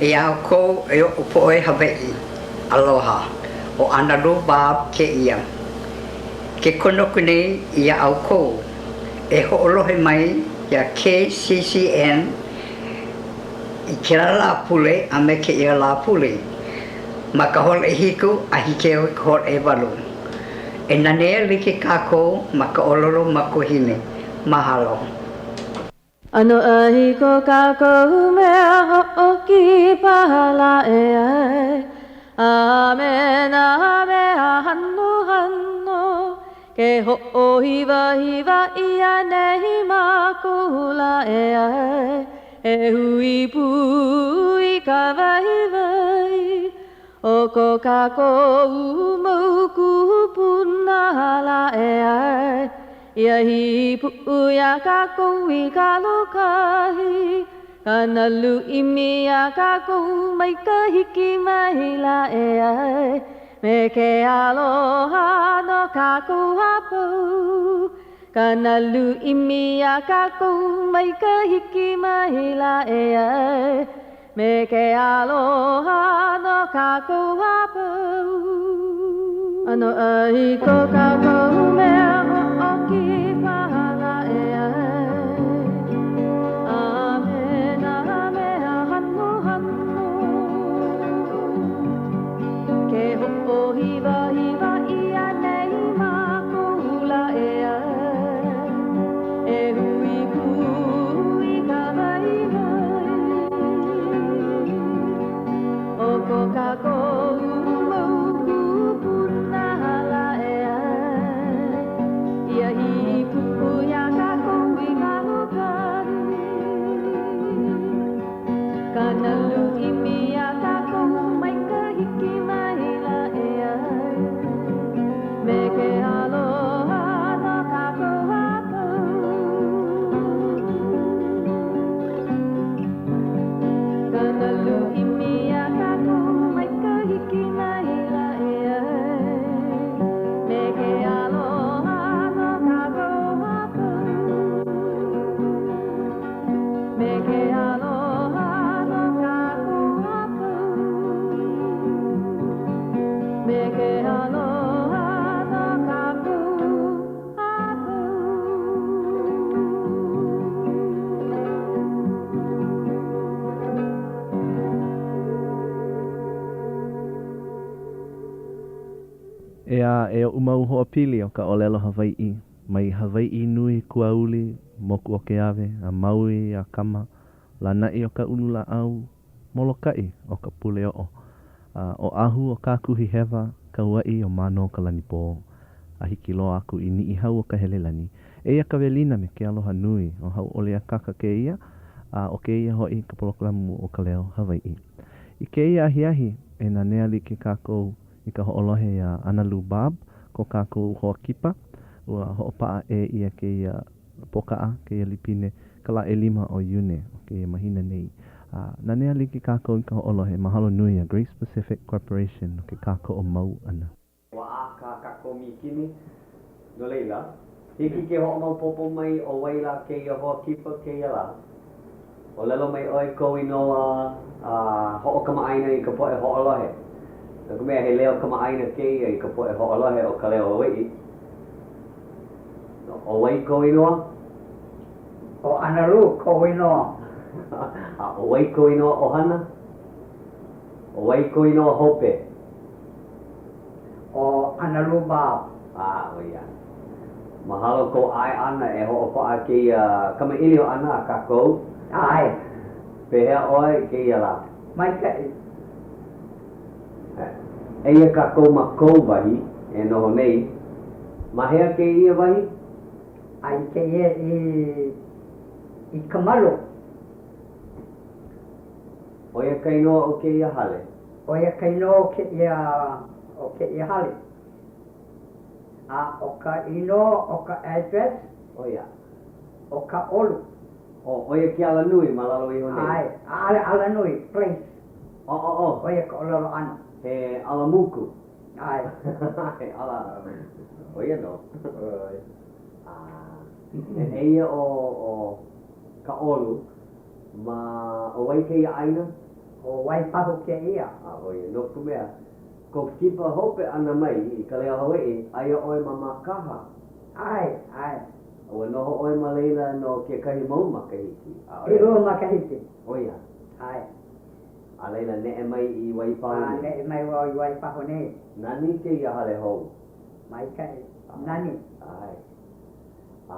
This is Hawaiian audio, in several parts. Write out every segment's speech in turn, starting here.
Iā ʻoukou e oʻu poʻe Hawaiʻi, aloha, ʻo ʻAnalū Bob kēia. Ke kono aku nei iā ʻoukou e hoʻolohe mai iā KCCN i kēlā Lāpule a me kēia Lāpule ma ka hola ʻehiku a hiki i ka hola ʻewalu. E nanea like kākou ma ka ʻōlelo makuahine. Mahalo. ʻAnoʻai ko kākou mea hoʻokipa lā ʻeā, A me nā mea hanohano, Ke hoʻohiwahiwa ʻia nei mākou lā ʻeā, E hui pū i ka waiwai o ko kākou mau kūpuna lā ʻeā. Ia hīpuʻu iā kākou i ka lōkahi, Ka nalu ʻimi iā kākou mai ka hiki mai lā ʻeā, Me ke aloha no kākou a pau, Ka nalu ʻimi iā kākou mai ka hiki mai lā ʻeā, Me ke aloha no kākou a pau. ʻAnoʻai ko kākou mea hoʻokipa lā ʻeā, A me nā mea hanohano, Ke hoʻohiwahiwa ʻia nei mākou lā ʻeā, E hui pū i ka waiwai o ko kākou mau kūpuna lā ʻeā. Ia hīpuʻu iā kākou i ka lōkahi, Ka nalu ʻimi iā kākou mai ka hiki mai lā ʻeā, Me ke aloha no kākou a pau. Ka nalu ʻimi iā kākou mai ka hiki mai lā ʻeā, Me ke aloha no kākou a pau. Me ke aloha no kākou a pau. Me ke aloha no kākou a pau. ʻEā, e oʻu mau hoapili o ka ʻōlelo Hawaiʻi, mai Hawaiʻi nui kuauli, moku o Keawe, a Maui a Kama, Lānaʻi o ka Ululāʻau, Molokaʻi o ka Pule Oʻo, a Oʻahu o Kākuhihewa, Kauaʻi o Mānokalanipō, a hiki loa aku i Niʻihau o Kahelelani. Eia ka welina me ke aloha nui, ʻo Hauʻoli Akaka kēia, a ʻo kēia hoʻi ka polokalamu ʻo Ka Leo Hawaiʻi. I kēia ahiahi, e nanea like kākou i ka hoʻolohe iā ʻAnalū Bob, ko kākou hoa kipa, ua hoʻopaʻa ʻē ʻia kēia pōkaʻa, kēia lipine, ka lā ʻelima o Iune o kēia mahina nei. A nanea like kākou i ka hoʻolohe, mahalo nui iā Grace Pacific Corporation no ke kākoʻo mau ʻana. Ua ʻā kā kākou mīkini, no laila, hiki ke hoʻomaopopo mai ʻo wai lā kēia hoa kipa kēia lā. ʻŌlelo mai ʻoe kou inoa a hoʻokamaʻāina i ka poʻe hoʻolohe. No ka mea, he leo kamaʻāina kēia i ka poʻe hoʻolohe o Ka Leo Hawaiʻi. ʻO wai kou inoa? ʻO ʻAnalū koʻu inoa. A ʻo wai kou inoa ʻohana? ʻO wai kou inoa hope? ʻO ʻAnalū Bob. A, ʻo ia. Mahalo kou ʻae ʻana e hoʻopaʻa kēia kamaʻilio ʻana a kākou. ʻAe. Pehea ʻoe i kēia lā? Maikaʻi. Eia kākou ma kou wahi e noho nei. Ma hea kēia wahi? A i kēia i, i Ka Malu. ʻO ia ka inoa o kēia hale? ʻO ia ka inoa o kēia, o kēia hale. A ʻo ka inoa o ka address? ʻO ia. ʻO Kaʻolu. ʻO, ʻo ia ke alanui ma lalo iho nei? ʻAe, ʻaʻole alanui, place. ʻO, ʻo, ʻo. ʻO ia ka ʻōlelo ʻana. He ala muku. ʻAe. He ala, ʻo ia nō. A, eia ʻo, ʻo Kaʻolu, ma, ʻo wai kēia ʻāina? ʻO Waipahu kēia. A ʻo ia, no ka mea, kou kipa hope ʻana mai i ka leo Hawaiʻi, aia ʻoe ma Mākaha. ʻAe, ʻae. A ua noho ʻoe ma laila no kekahi mau makahiki, ʻaʻole? ʻElua makahiki. ʻO ia. ʻAe. A laila, neʻe mai i Waipahu nei. A neʻe mai wau i Waipahu nei. Nani kēia hale hou? Maikaʻi. Nani. ʻAe. A,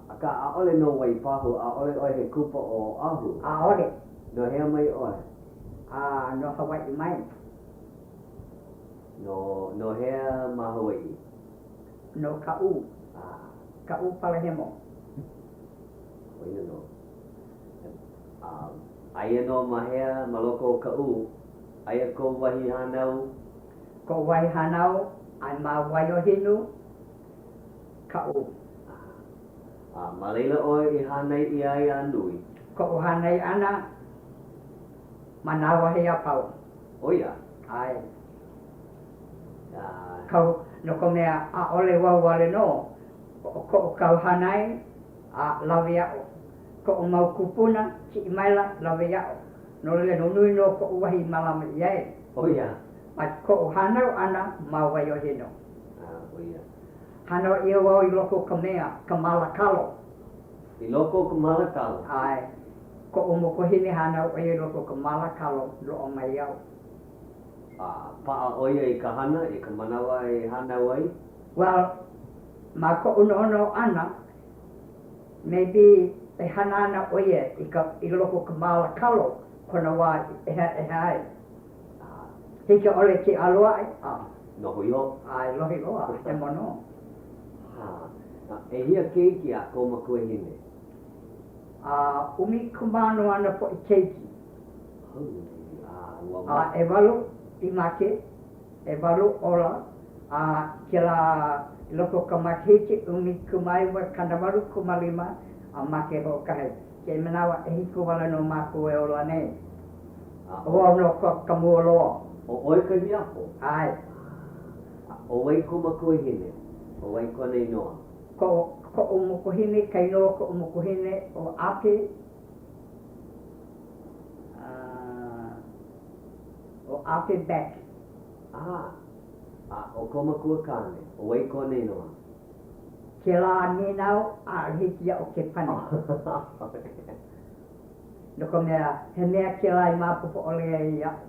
akā, ʻaʻole no Waipahu, ʻaʻole ʻoe he kupa o Oʻahu. ʻAʻole. No hea mai ʻoe? A, no Hawaiʻi mai. No, no hea ma Hawaiʻi? No Kaʻū. A. Kaʻū Palehemo. ʻO ia nō. A, aia nō ma hea ma loko o Kaʻū, aia kou wahi hānau? Koʻu wahi hānau, a ma Waiohinu, Kaʻū. A ma laila ʻoe i hānai ʻia ai a nui? Koʻu hānai ʻana ma nā wahi a pau. ʻO ia? ʻAe. Kau, no ka mea, ʻaʻole wau wale nō, ʻo koʻu kahu hānai, a lawe iaʻu. Koʻu mau kūpuna, kiʻi maila, lawe iaʻu. No laila, nunui nō koʻu wahi i mālama ʻia ai. ʻO ia? But koʻu hānau ʻana ma Waiohinu. A, ʻo ia. Hānau ʻia wau i loko o ka mea, ka māla kalo. I loko o ka māla kalo? ʻAe. Koʻu mokuahine hānau ʻo ia i loko o ka māla kalo, loaʻa mai iaʻu. A paʻa ʻo ia i ka hana i ka manawa i hānau ai? Well, ma koʻu noʻonoʻo ʻana, maybe e hana ana ʻo ia i ka, i loko o ka māla kalo kona wā i ʻehaʻeha ai. Hiki ʻole ke alo aʻe, a. Noho iho. ʻAe, lohe loa, hemo nō. Ha. A ʻehia keiki a kou makuahine? A 16 āna poʻe keiki. Hauli, a ua A ʻewalu i make, ʻewalu ola, a kēlā i loko o ka makahiki 19 85 a make hoʻokahi. Kēia manawa, ʻehiku wale nō mākou e ola nei. ʻO wau nō ka, ka mua loa. ʻO ʻoe ka hiapo? ʻAe. A ʻo wai kou makuahine? ʻO wai kona inoa? Koʻu, koʻu mokuahine, ka inoa o koʻu mokuahine ʻo Ape, a, ʻo Ape Beck. A, a ʻo kou makua kāne, ʻo wai kona inoa? Kēlā nīnau, ʻaʻole hiki iaʻu ke pane. No ka mea, he mea kēlā i maopopo ʻole ai iaʻu.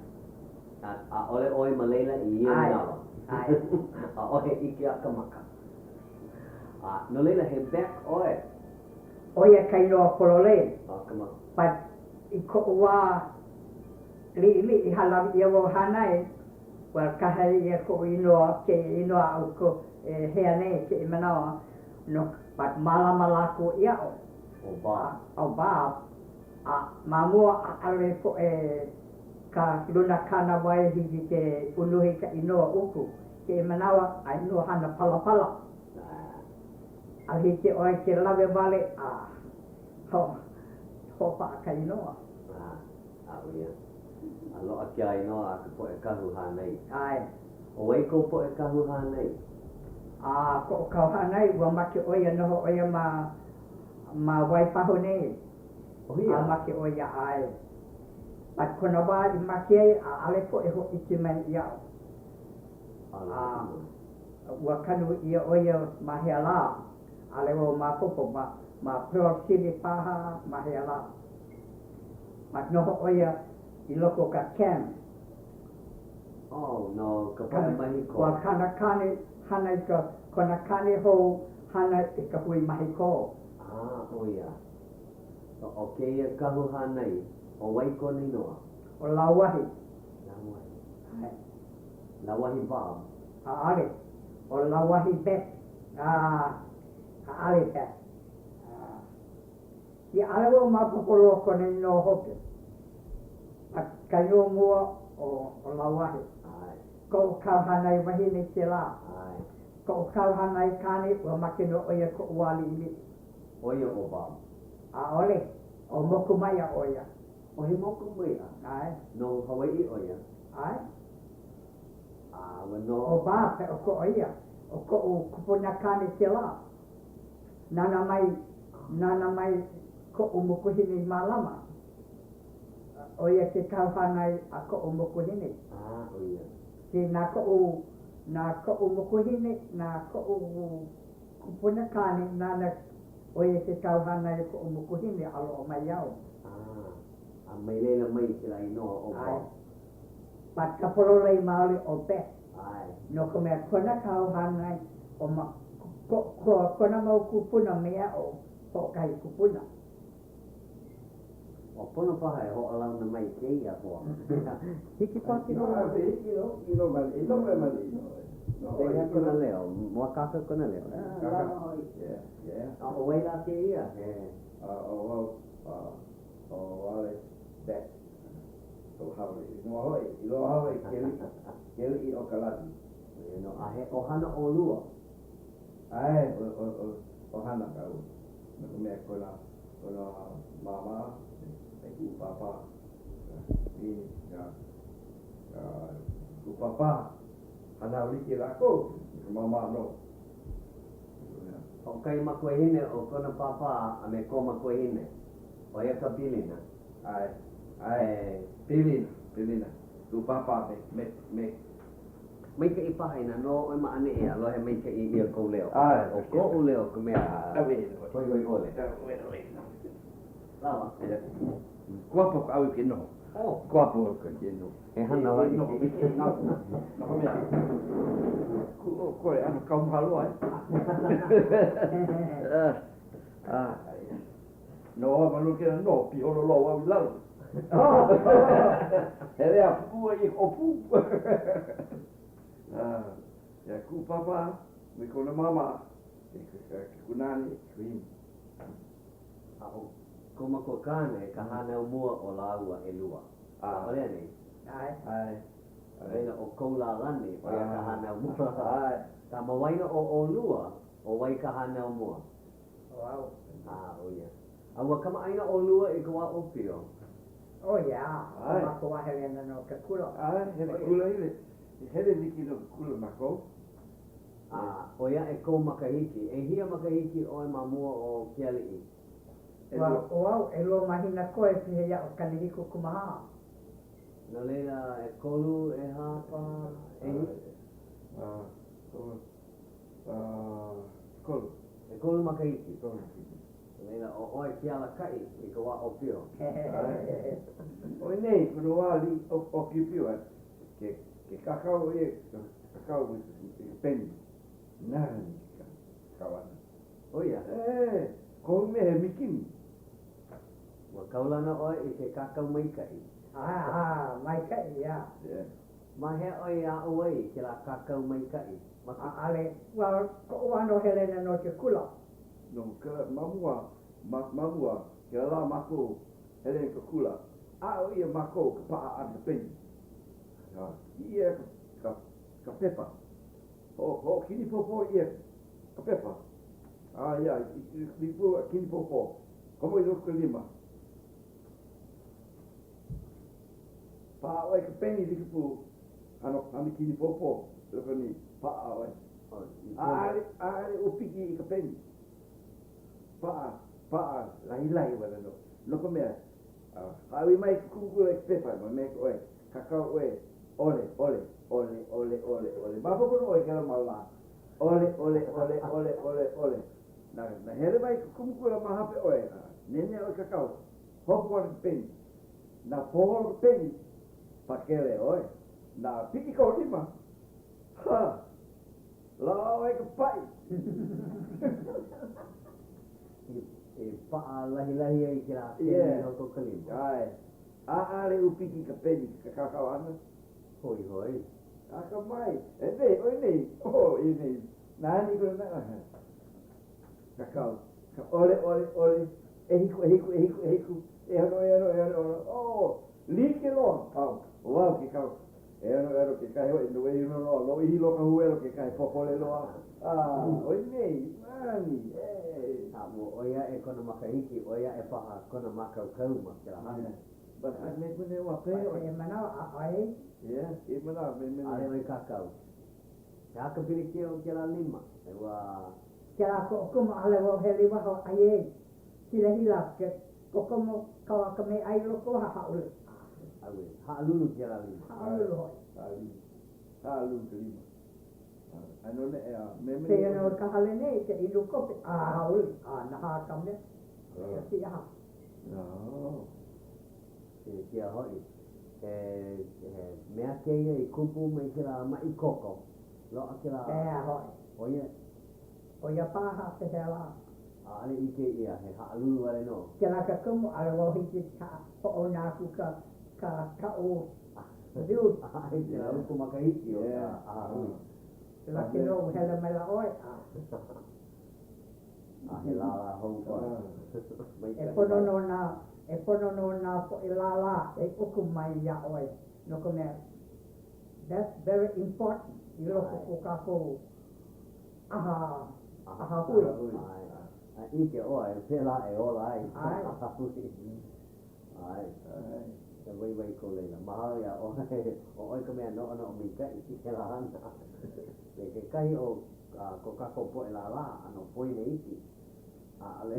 A, ʻaʻole ʻoe ma laila i ia manawa. ʻAe, ʻae. ʻAʻohe ʻike a ka maka. A, no laila, he Beck ʻoe. ʻO ia ka inoa pololei. A ka maka. But i koʻu wā liʻiliʻi i hālāwai ʻia wau hānai, Well, kaha ʻia koʻu inoa, kēia inoa aʻu ko e hea nei kēia manawa, no, but mālama lākou iaʻu. ʻO Bob. ʻO Bob. A ma mua ʻaʻole poʻe ka luna kānāwai hiki ke unuhi i ka inoa uku. Kēia manawa, aia nō hana palapala. A hiki ʻoe ke lawe wale a ho, hoʻopaʻa ka inoa. A ʻo ia. A loaʻa kēlā inoa a ka poʻe kahu hānai. ʻAe. ʻO wai kou poʻe kahu hānai? A koʻu kahu hānai, ua make ʻo ia, noho ʻo ia ma, ma Waipahu nei. ʻO ia? A make ʻo ia, ʻae. But kona wā i make ai, ʻaʻole poʻe hōʻike mai iaʻu. A ua kanu ʻia ʻo ia ma hea lā? ʻAʻole wau maopopo, ma, ma Pearl City paha, ma hea lā? But noho ʻo ia i loko o ka camp. Oh, no ka poʻe mahi kō. Ua kana kāne hana i ka, kona kāne hou hana i ka hui mahi kō. Ah, ʻo ia. So, ʻo kēia kahu hānai, ʻo wai kona inoa? ʻO Lauahi. Lauahi. ʻAe. Lauahi Bob. ʻAʻole. ʻO Lauahi Beck. Ah, ʻaʻole Beck. Ah. I ʻaʻole wau maopopo loa kona inoa hope. But ka inoa mua ʻo Lauahi. ʻAe. Koʻu kahu hānai wahine kēlā. ʻAe. Koʻu kahu hānai kāne, ua make nō ʻo ia koʻu wā liʻiliʻi. ʻO ia ʻo Bob? ʻAʻole. ʻO Mokumaiʻa ʻo ia. ʻO he Mokumaiʻa? ʻAe. No Hawaiʻi ʻo ia? ʻAe. A ua noho. ʻO Bob, he ʻokoʻa ia. ʻO koʻu kupunakāne kēlā. Nāna mai, nāna mai koʻu mokuahine i mālama. ʻO ia ke kau hānai a koʻu mokuahine. Ah, ʻo ia. Ke na koʻu, na koʻu mokuahine, na koʻu kupuna kāne, nāna, ʻo ia ke kau hānai a koʻu mokuahine a loaʻa mai au. Ah, a mai laila mai kēlā inoa ʻo ʻAe. Bob. But ka pololei maoli ʻo Beth. ʻAe. No ka mea, kona kau hānai, ʻo ma, ko, ko, kona mau kūpuna me aʻu, hoʻokahi kupuna. Ua pono paha e hoʻolauna mai kēia hoa. Hiki paha ke hoʻolauna mai. Hiki nō, hiki nō maliʻi nō e maliʻi nō. Pehea kona leo? Mōakāka kona leo. Yeah, yeah. A ʻo wai lā kēia? He. A ʻo wau, a ʻo Alex Beck. Koʻu haole inoa hoʻi, i loaʻa hoʻi ke aliʻi, ke aliʻi o ka lani. ʻO ia nō, a he ʻohana ʻolua. ʻAe, ʻo, ʻo, ʻo, ʻohana kāua. No ka mea, kona, kona māmā me kuʻu pāpā, i, ka, ka, kuʻu pāpā, hānau like lākou me ka māmā nō. ʻO kahi makuahine o kona pāpā a me kō makuahine, ʻo ia ka pilina. ʻAe, ʻae, pilina, pilina, kuʻu pāpā me, me, me. Maikaʻi paha inā noho ʻoe ma ʻaneʻi a lohe maikaʻi ʻia kou leo. ʻAe. ʻO koʻu leo ka mea hoihoi ʻole. Lawa. Kuapo ka ʻau ke noho. Kuapo ka ke noho. He hana hoʻi. No ka mea, kuʻu koe ʻano kaumaha loa e. Noho ma luna kēlā noho, piholo loa wau i lalo. Hele a puʻu ai i ka ʻōpū. Ia kuʻu pāpā me kona māmā, ke kunāne, ke kuhina. A ʻo kō makua kāne ka hānau mua o lāua ʻelua. ʻAʻole anei? ʻAe. ʻAe. No laila, ʻo kou lālani, ʻo ia ka hānau mua. ʻAe. Akā, ma waena o ʻolua, ʻo wai ka hānau mua? ʻO au. A, ʻo ia. A ua kamaʻāina ʻolua i ka wā ʻōpio? Oh yeah, ʻo mākou wā hele ana no ke kula. ʻAe, hele kula hele, hele like no ke kula mākou. A, ʻoi aʻe kou makahiki. ʻEhia makahiki ʻoe ma mua o ke aliʻi? Well, ʻo au, ʻelua mahina koe piha iaʻu 74. No laila, ʻekolu, ʻehā paha, ʻehiku? ʻAe, ʻekolu. ʻEkolu makahiki. ʻEkolu makahiki. No laila, ʻo ʻoe ke alakaʻi i ka wā ʻōpio. ʻOe nei, kona wā aliʻi ʻōpiopio ai, ke, ke kākau ʻo ia, kākau i ka peni, nani ke kākau ʻana. ʻO ia? E, kohu mea he mikini. Ua kaulana ʻoe i ke kākau maikaʻi. ʻAe, maikaʻi, yeah. Yeah. Ma hea ʻoe i aʻo ai i kēlā kākau maikaʻi? Ma ke. ʻAʻole. Well, koʻu wā nō hele ana no ke kula. No ka, ma mua, ma, ma mua, kēlā lā mākou hele i ka kula, aʻo ʻia mākou ka paʻa ʻana ka peni. A, kiʻi ʻia ka, ka, ka pepa. Hoʻo, hoʻokinipōpō ʻia ka pepa. A, ia, i, i, i pū a kinipōpō. Komo i loko ka lima. Paʻa ʻoe ka peni like pū ʻano ʻano kinipōpō loko ni paʻa ʻoe. ʻAʻole ʻaʻole ʻūpiki i ka peni. Paʻa paʻa lahilahi wale nō. No ka mea, hāʻawi mai ke kumu kula i ka pepa ma me ʻoe, kākau ʻoe ʻole ʻole ʻole ʻole ʻole ʻole. Maopopo nō ʻoe kēlā mau lā. ʻOle ʻole ʻole ʻole ʻole ʻole. Na na hele mai ke kumu kula ma hape ʻoe, a nenea ʻoe kākau, hopu ana ka peni. Na poholo ka peni, pakele ʻoe. Na piʻi kou lima, ha! Loaʻa ʻoe i ka paʻi. I paʻa lahilahi ai kēlā peni i loko o ka lima. ʻAe. ʻAʻole ʻūpiki ka peni ka kākau ʻana. Hoihoi. Akamai. E nei, ʻoe nei, oh, i nei. Nani kona naʻa. Kākau. Ka ʻole, ʻole, ʻole. ʻEhiku, ʻehiku, ʻehiku, ʻehiku, ʻeono, ʻeono, ʻeono, ʻeono, oh, like loa, pau, ʻo au ke kau, ʻeono, ʻeono, kekahi hoʻi, no ʻeono loa, lōʻihi loa ka huelo, kekahi pōkole loa, ah, ʻoi nei, nani, eh. A ua ʻoi aʻe kona makahiki, ʻoi aʻe paha kona mākaukau ma kēlā hana. But I me kune ua pē ʻoe. E manawa, ʻaʻole. Yeah, e manawa, me mele. ʻAʻole ʻoe kākau. He aha ka pilikia o kēlā lima? E ua. Kēlā koʻu kumu ʻaʻole wau hele i waho ʻai ai. Hilahila ke kokomo kau a ka meaʻai i loko waha hāʻule. Auē. Haʻalulu kēlā lima. Haʻalulu hoʻi. Haʻalulu. Haʻalulu ka lima. A no neʻe a me me. Pēia nō ka hale nei, ke inu kope, a hāʻule, a nahā ka mea, ka kīʻaha. Oh. Pilikia hoʻi. He, he mea kēia i kupu mai kēlā maʻi koko. Loaʻa kēlā. Ea hoʻi. ʻO ia. ʻO ia paha pehea lā? ʻAʻole ʻike ʻia, he haʻalulu wale nō. Kēlā ka kumu, ʻaʻole wau hiki ke hoʻouna aku ka, ka, kaʻu view. ʻAe, kēlā uku makahiki o ka ʻahahui. Laki nō ua hele maila ʻoe, a. A he lālā hou ʻoe. E pono nō nā, e pono nō nā poʻe lālā e uku mai iā ʻoe, no ka mea, that's very important i loko o ko kākou ʻaha, ʻahahui. ʻAe, a ʻike ʻoe, pēlā e ola ai ka ʻahahui. ʻAe, he waiwai ko laila. Mahalo iā ʻoe, ʻo ʻoe ka mea noʻonoʻo maikaʻi i kēlā hana. Me kekahi o ko kākou poʻe lālā, ʻano poina iki, ʻaʻole.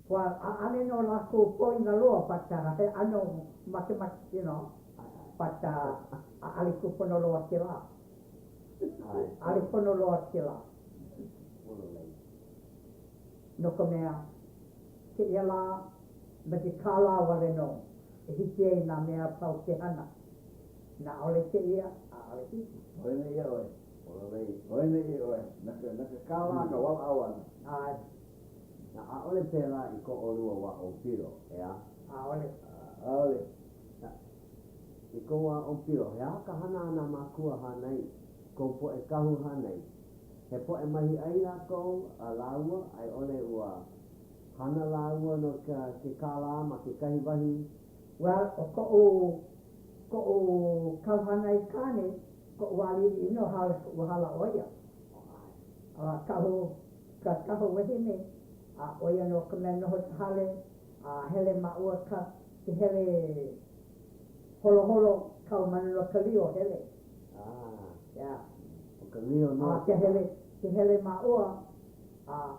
Well, ʻaʻole nō lākou poina loa, but he ʻano makemake, you know, but ʻaʻole kūpono loa kēlā. ʻAʻole pono loa kēlā. No ka mea, kēia lā, me ke kālā wale nō e hiki ai nā mea a pau ke hana. Inā ʻaʻole kēia, ʻaʻole hiki. ʻOe nei ia ʻoe. ʻOe nei ia ʻoe. Na ka, na ka kālā ka walaʻau ʻana. ʻAe. Na ʻaʻole pēlā i ko ʻolua wā ʻōpio, ʻeā? ʻAʻole. ʻAʻole. I kou wā ʻōpio, he aha ka hana a nā mākua hānai, kou poʻe kahu hānai? He poʻe mahiʻai lākou a lāua, a i ʻole ua hana lāua no ke kālā ma kekahi wahi? Well, ʻo koʻu, koʻu kahu hānai kāne, koʻu wā liʻiliʻi nō, hala, ua hala ʻo ia. A kaʻu, ka kahu wahine, a ʻo ia nō ka mea noho i ka hale, a hele māua ka, ke hele holoholo kau ma luna o ka lio, hele. Ah. Yeah. ʻO ka lio nō. A ke hele, ke hele māua, a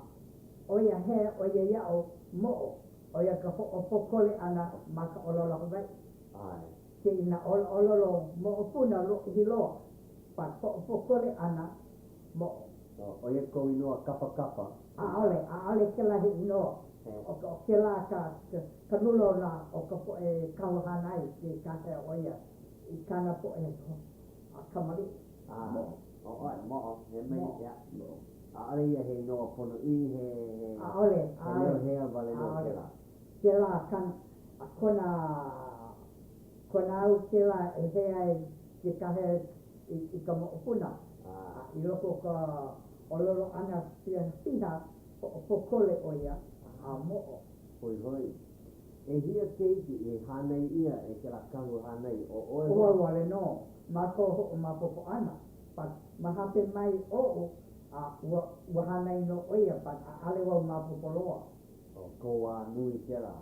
ʻo ia he, ʻo ia iaʻu, moʻo, ʻo ia ka hoʻopōkole ʻana ma ka ʻōlelo Hawaiʻi. ʻAe. Ke inā ʻōlelo moʻopuna lōʻihi loa, but hoʻopōkole ʻana, moʻo. ʻO ia kou inoa kapakapa? ʻAʻole, ʻaʻole kēlā he inoa. ʻO ka, ʻo kēlā ka, ka lula o nā, o ka poʻe kahu hānai ke kāhea ʻo ia i kāna poʻe kamaliʻi. A, ʻo ʻoe, moʻo, he mea, ia, moʻo. ʻAʻole ia he inoa ponoʻī, he, he, ʻAʻole, he leo hea wale nō kēlā. Kēlā kana, kona, kona au kēlā e hea ai ke kāhea i, i ka moʻopuna. A i loko o ka ʻōlelo ʻana piha, hoʻopōkole ʻo ia a moʻo. Hoihoi. ʻEhia keiki i hānai ʻia e kēlā kahu hānai, ʻo ʻoe hoʻi? ʻO au wale nō ma ka hoʻomaopopo ʻana, but ma hope mai oʻu, a ua, ua hānai nō ʻo ia, but ʻaʻale wau maopopo loa. ʻO kou wā nui kēlā.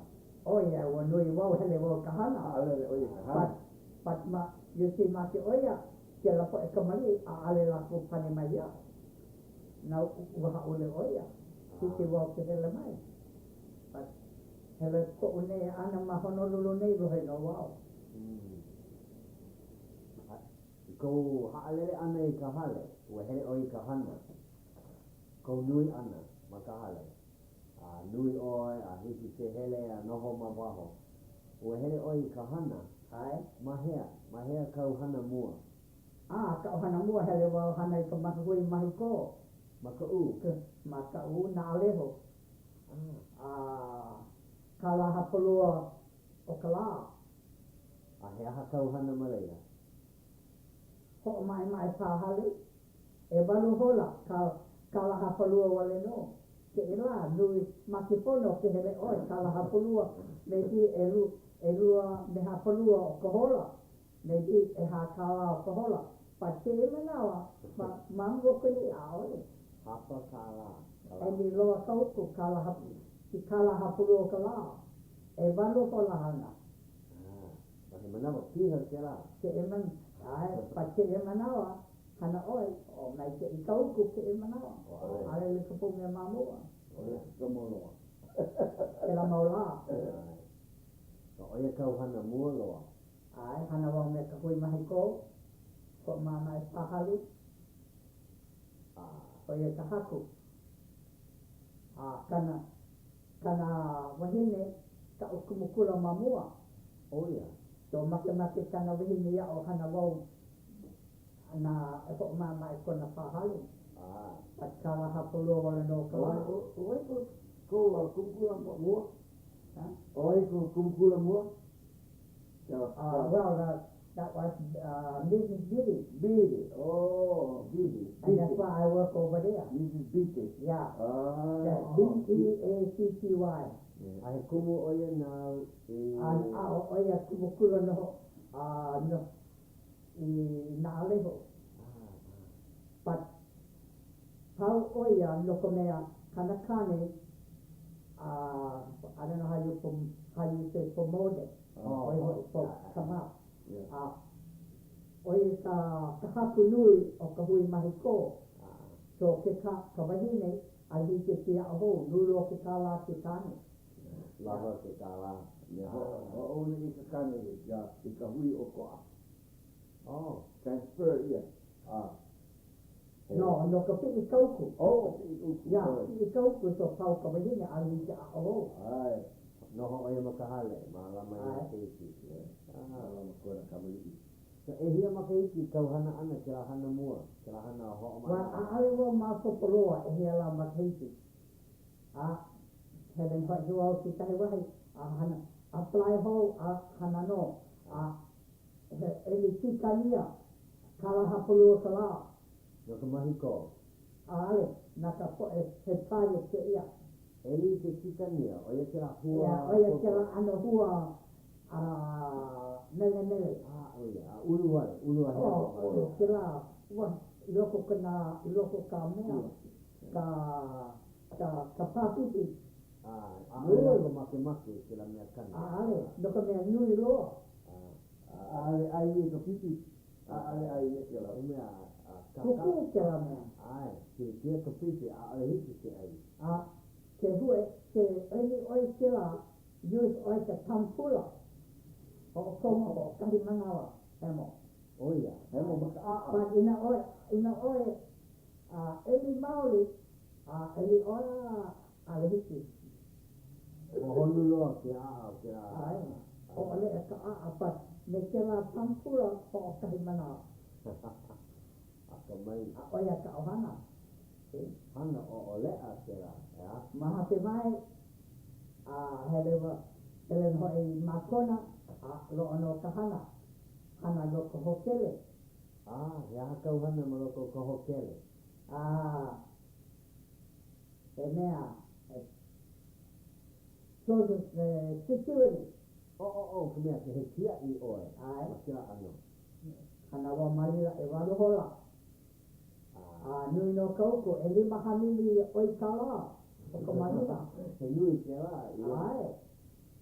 ʻO ia, ua nui wau, hele wau i ka hana. ʻAʻale ʻo ia i ka hana. But, but ma, you see, make ʻo ia, kēlā poʻe kamaliʻi, ʻaʻale lākou pane mai iaʻu. Now, ua hāʻule ʻo ia, hiki wau ke hele mai. But, hele koʻu neʻe ʻana ma Honolulu nei, lohe nō wau. I kou haʻalele ʻana i ka hale, ua hele ʻoe i ka hana, kou nui ʻana ma ka hale, a nui ʻoe a hiki ke hele a noho ma waho. Ua hele ʻoe i ka hana? ʻAe. Ma hea? Ma hea kāu hana mua? A, kaʻu hana mua, hele wau hana i ka hui mahi kō. Ma Kaʻū? Ma Kaʻū, Naaleho. A, kālā hapalua o ka lā. A he aha kāu hana ma laila? Hoʻomaʻemaʻe pā hale. ʻEwalu hola, ka kālā hapalua wale nō. Kēia lā, nui makepono ke hele ʻoe kālā hapalua, maybe ʻelu, ʻelua me hapalua o ka hola, maybe ʻehā kālā o ka hola. But kēia manawa, ma, ma mua aku nei, ʻaʻole. Hapa kālā ka lā. ʻEmi loa ka uku, kālā hap, ke kālā hapalua o ka lā. ʻEwalu hola hana. Ah, a he manawa piha kēlā. Kēia man, ʻae, but kēia manawa, Hana ʻoe, o maikaʻi ka uku kēia manawa. ʻAʻole like pū me ma mua. ʻO ia ka mau loa. Kēlā mau lā. ʻAe. ʻO ia kāu hana mua loa. ʻAe, hana wau me ka hui mahi kō, hoʻomaʻamaʻe pāhali, ʻo ia ka haku. A kana, kana wahine kaʻu kumu kula ma mua. ʻO ia. So makemake kana wahine iaʻu hana wau na e hoʻomaʻamaʻe kona pāhale. But kālā hapalua wale nō ka lā. ʻO wai kou kumu kula mua? ʻO wai kou kumu kula mua? Well, that, that was uh, Mrs. Beatty. Beatty. Oh, Beatty. And that's why I work over there. Mrs. Beatty. Yeah. Ah. That's B-E-A-T-T-Y. A he kumu ʻo ia nāu i... A, a ʻo ia kumu kula noho, uh, no, i Naaleho. But pau ʻo ia no ka mea kana kāne, uh, I don't know how you, how you say promoted, ʻo ia hoʻi, for come up. A ʻo ia ka, ka haku nui o ka hui mahi kō. So ke ka, ka wahine, ʻaʻole hiki ke aʻo hou, nui loa ke kālā ke kāne. Lawa ke kālā. Yeah, hoʻouna ʻia ka kāne i ka hui ʻokoʻa. Oh. Transfer ʻia. A. No, no ka piʻi kauku. Oh, piʻi kauku. Yeah, piʻi kauku, so pau ka wahine, ʻaʻole hiki ke aʻo hou. ʻAe. Noho ʻo ia ma ka hale, mālama i nā keiki. Yeah. Mālama kona kamaliʻi. So ʻehia makahiki kau hana ʻana kēlā hana mua, kēlā hana hoʻomaʻamaʻa? Well, ʻaʻole wau maopopo loa ʻehia lā makahiki. A hele hoʻi wau kekahi wahi a hana, apply hou a hana nō. A he ʻeli kikania, kālā hapalua ka lā. No ka mahi kō? ʻAʻole, na ka poʻe he project kēia. ʻEli i ke kikania, ʻo ia kēlā hua Yeah, ʻo ia kēlā ʻano hua a melemele. A, ʻo ia, a ulu wale, ulu a hea Oh, ulu kēlā, ua, i loko ka nā, i loko ka mea, ka, ka, ka pāpipi. A, ʻaʻole lākou makemake i kēlā mea kani. ʻAʻole, no ka mea nui loa. A, ʻaʻole ʻai ʻia ka pipi, ʻaʻole ʻai ʻia kēlā. He mea, a, ka, ka. Kukū kēlā mea. ʻAe, pilikia ka pipi, ʻaʻole hiki ke ʻai. A, ke hue, ke ʻeli ʻoe kēlā, use ʻoe ka tampula, hoʻokomo hoʻokahi manawa, hemo. ʻO ia. Hemo ma ka ʻaʻa. But inā ʻoe, inā ʻoe, a, ʻeli maoli, a, ʻeli ʻoe a, ʻaʻole hiki. Hohonu loa ke aʻa o kēlā. ʻAe, ʻoʻoleʻa ka ʻaʻa, but me kēlā tampula hoʻokahi manawa. Akamai. A ʻo ia ka ʻohana. He hana ʻoʻoleʻa kēlā, ʻeā? Ma hope mai, a hele wau, hele nō hoʻi i Mākona, a loaʻa nō ka hana, hana no ka hōkele. A, he aha kau hana ma loko o ka hōkele? A, he mea, he social security. Oh, oh, oh, ka mea, he kiaʻi ʻoe ʻAe. ma kēlā ʻano. Hana wau ma laila ʻewalu hola. A nui nō ka uku, ʻelima haneli ʻoi kālā o ka mahina. He nui kēlā i loko. ʻAe.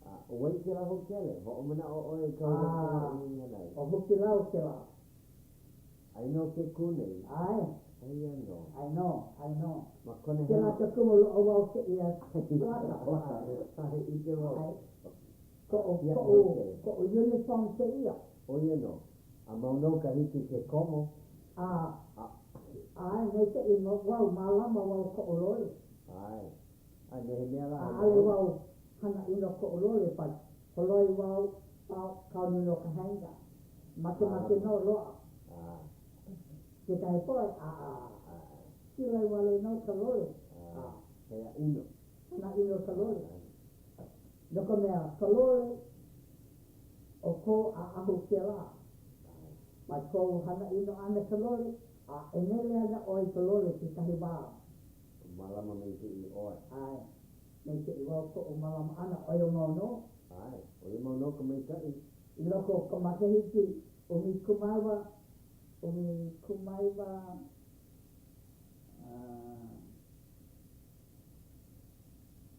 A ʻo wai kēlā hōkele? Hoʻomanaʻo ʻoe i kau hōkele i hana ai? ʻO Hukilau kēlā. Aia nō ke kū nei. ʻAe. Aia nō. Aia nō, aia nō. Ma kona hema. Kēlā ke kumu loaʻa wau kēia plaka. ʻAe, ʻike wau. ʻAe. Koʻu, koʻu, koʻu uniform kēia. ʻO ia nō. A mau nō ka hiki ke komo. A, ʻae, maikaʻi nō wau, mālama wau koʻu lole. ʻAe. A me he mea lā, he ʻAʻole wau hana ʻino koʻu lole, but holoi wau, pau, kau nui no ka hanger. Makemake nō loaʻa. Kekahi poʻe, ʻaʻa, kīloi wale nō ka lole. A, he ʻino. Hana ʻino ka lole. No ka mea, ka lole, ʻo kou ʻaʻahu kēlā. Mai kou hana ʻino ʻana ka lole, a e nele ana ʻoe i ka lole kekahi wā. Mālama maikaʻi ʻoe. ʻAe. Maikaʻi wau koʻu mālama ʻana, ʻo ia mau nō. ʻAe, ʻo ia mau nō ka maikaʻi. I loko o ka makahiki 19, 19,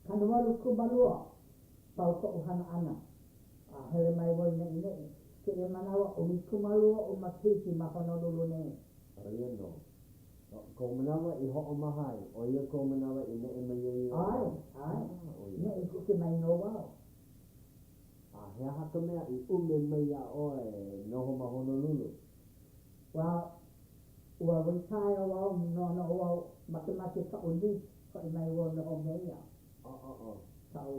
82, pau koʻu hana ʻana, a hele mai wau i neʻineʻi. Kēia manawa, 12 oʻu makahiki ma Honolulu nei. ʻO ia nō. ʻO kou manawa i hoʻomaha ai, ʻo ia kou manawa i neʻe mai ai i ʻAe, ʻae. ʻO ia. Neʻe koke mai nō wau. A he aha ka mea i ʻume mai iā ʻoe e noho ma Honolulu? Well, ua retire wau, noʻonoʻo wau, makemake kaʻu niece hoʻi mai wau noho me ia. Oh, oh, oh. Kaʻu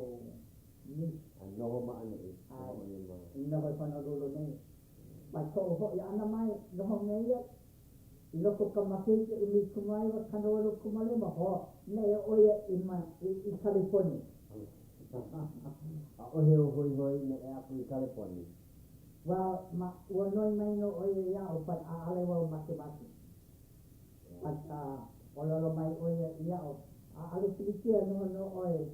niece. A noho ma ʻaneʻi, noho ʻoe ma. Noho i Honolulu nei. Mai koʻu hoʻi ʻana mai, noho me ia, i loko o ka makahiki 1985, ho, neʻe ʻo ia i ma, i, i Kaleponi. ʻAʻohe ou hoihoi neʻe aku i Kaleponi? Well, ma, ua noi mai nō ʻo ia iaʻu, but ʻaʻale wau makemake. But, uh, ʻōlelo mai ʻo ia iaʻu, ʻaʻale pilikia noho nō ʻoe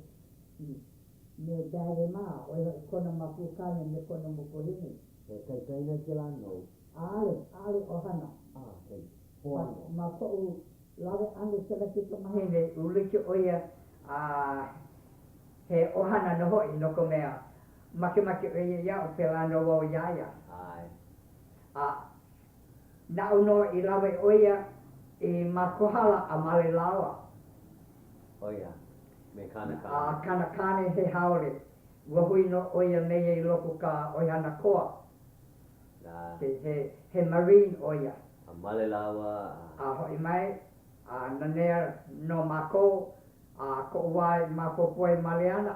me Daddy mā, ʻo ia hoʻi kona makuakāne me kona makuahine. He kaikaina kēlā nou? ʻAʻale, ʻaʻale ʻohana. A, he hoa nō. But, ma koʻu lawe ʻana i kēlā kaikamahine, ua like ʻo ia a he ʻohana nō hoʻi, no ka mea, makemake ʻo ia iaʻu, pēlā nō wau iā ia. ʻAe. A naʻu nō i lawe ʻo ia i ma Kohala a male lāua. ʻO ia, me kāna kāne. A kāna kāne he haole. Ua hui nō ʻo ia me ia i loko ka ʻoihana koa. ʻAe. He, he, he Marine ʻo ia. A male lāua a. A hoʻi mai, a nanea nō mākou, a koʻu wā i maopopo ai male ana,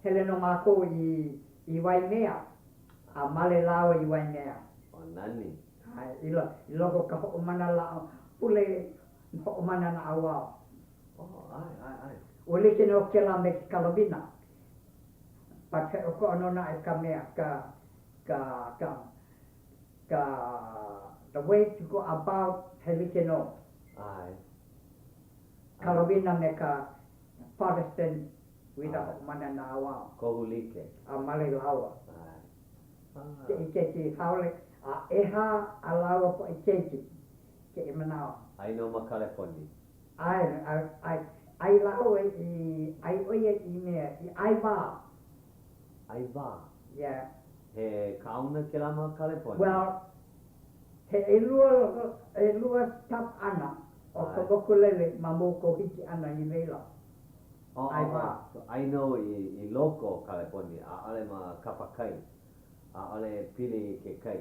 hele nō mākou i, i Waimea, a male lāua i Waimea. ʻO nani. ʻAe, i, i loko o ka hoʻomana lāʻau, pule hoʻomana naʻauao. Oh, ʻae, ʻae, ʻae. Ua like nō kēlā me ke Kalawina, but he ʻokoʻa nō naʻe ka mea, ka, ka, ka, ka, the way to go about, he like nō. ʻAe. Kalawina me ka Protestant huina hoʻomana naʻauao. Kohu like. A male lāua. ʻAe. Kēia keiki haole, a ʻehā a lāua poʻe keiki kēia manawa. ʻAi nō ma Kaleponi. ʻAe, ʻae, ʻai lāua i, ʻai ʻo ia i mea, i ʻAiwā. ʻAiwā? Yeah. He kaona kēlā ma Kaleponi? Well, he ʻelua, ʻelua stop ʻana o ka mokulele ma mua o kou hiki ʻana i laila. Oh, ʻAiwā. So ʻai nō i, i loko o Kaleponi, ʻaʻole ma kapa kai. ʻAʻole pili i ke kai.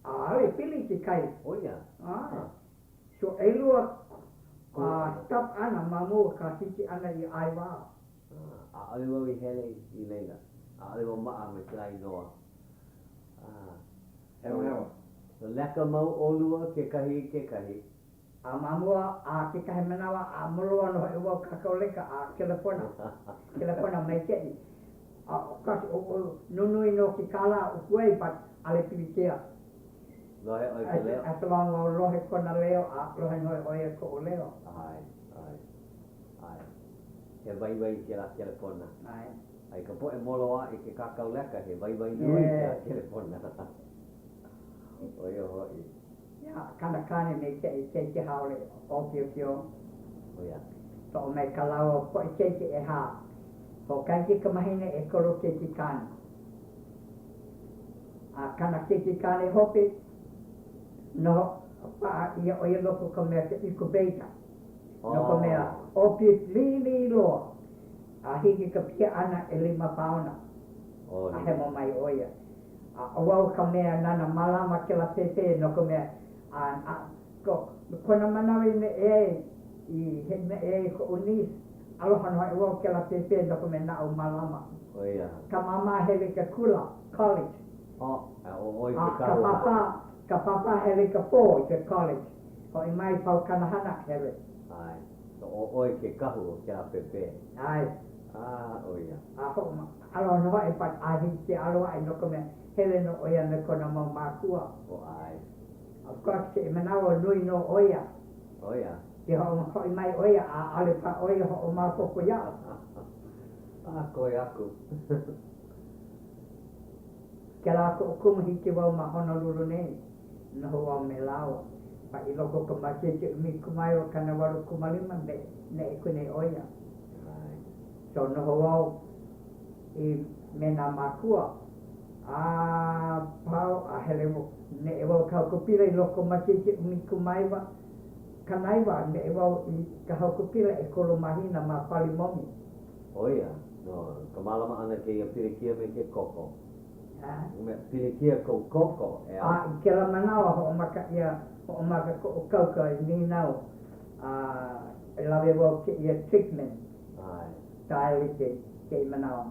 ʻAʻole pili i ke kai. ʻO ia? ʻAe. So ʻelua stop ʻana ma mua o ka hiki ʻana i ʻAiwā. ʻAʻole wau i hele i laila. ʻAʻole wau maʻa me kēlā inoa. Hewahewa. So leka mau ʻolua kekahi i kekahi. A ma mua, a kekahi manawa, a moloa nō hoʻi wau kākau leka a kelepona, kelepona maikaʻi. A of course, nunui nō ke kālā uku ai, but ʻaʻole pilikia. Lohe ʻoe i ka leo? As long wau lohe kona leo, a lohe nō hoʻi ʻo ia koʻu leo. ʻAe, ʻae, ʻae. He waiwai kēlā kelepona. ʻAe. A i ka poʻe moloā i ke kākau leka, he waiwai nui kēlā kelepona. ʻO ia hoʻi. Yeah, kāna kāne maikaʻi keiki haole ʻōpiopio. ʻO ia. So me kā lāua poʻe keiki ʻehā. Hoʻokahi kaikamahine, ʻekolu keiki kāne. A kāna keiki kāne hope, noho paʻa ʻia ʻo ia loko ka mea ka incubator. No ka mea, ʻōpio liʻiliʻi loa, a hiki ka pia ʻana ʻelima paona, a hemo mai ʻo ia. A ʻo wau ka mea nāna mālama kēlā pēpē no ka mea, a, a, ko, kona manawa i neʻe ai, i neʻe ai koʻu niece, aloha nō hoʻi wau kēlā pēpē no ka mea naʻu mālama. ʻO ia. Ka māmā hele i ke kula, college. ʻO, a ʻo ʻoe ke kahu. A ka pāpā, ka pāpā hele i ka pō i ke college. Hoʻi mai pau kāna hana, hele. ʻAe. So ʻo ʻoe ke kahu o kēlā pēpē. ʻAe. A, ʻo ia. A hoʻoma, aloha nō hoʻi, but a hiki ke alo aʻe no ka mea, hele nō ʻo ia me kona mau mākua. ʻO ʻae. Of course, kēia manawa nui nō ʻo ia. ʻO ia. Ke hoʻi mai ʻo ia, a ʻaʻole paha ʻo ia hoʻomaopopo iaʻu. A koe aku. Kēlā koʻu kumu hiki wau ma Honolulu nei, noho wau me lāua. A i loko o ka makahiki 1985, neʻe aku nei ʻo ia. So noho wau i me nā mākua a pau a hele neʻe wau i ka haukapila i loko makahiki 19 90, neʻe wau i ka haukapila ʻekolu mahina ma Pali Momi. ʻO ia, no ka mālama ʻana kēia pilikia me ke koko. Mea pilikia kou koko, ʻeā? A i kēlā manawa hoʻomaka ʻia, hoʻomaka koʻu kauka i nīnau, a e lawe wau kēia treatment, dialysis, kēia manawa.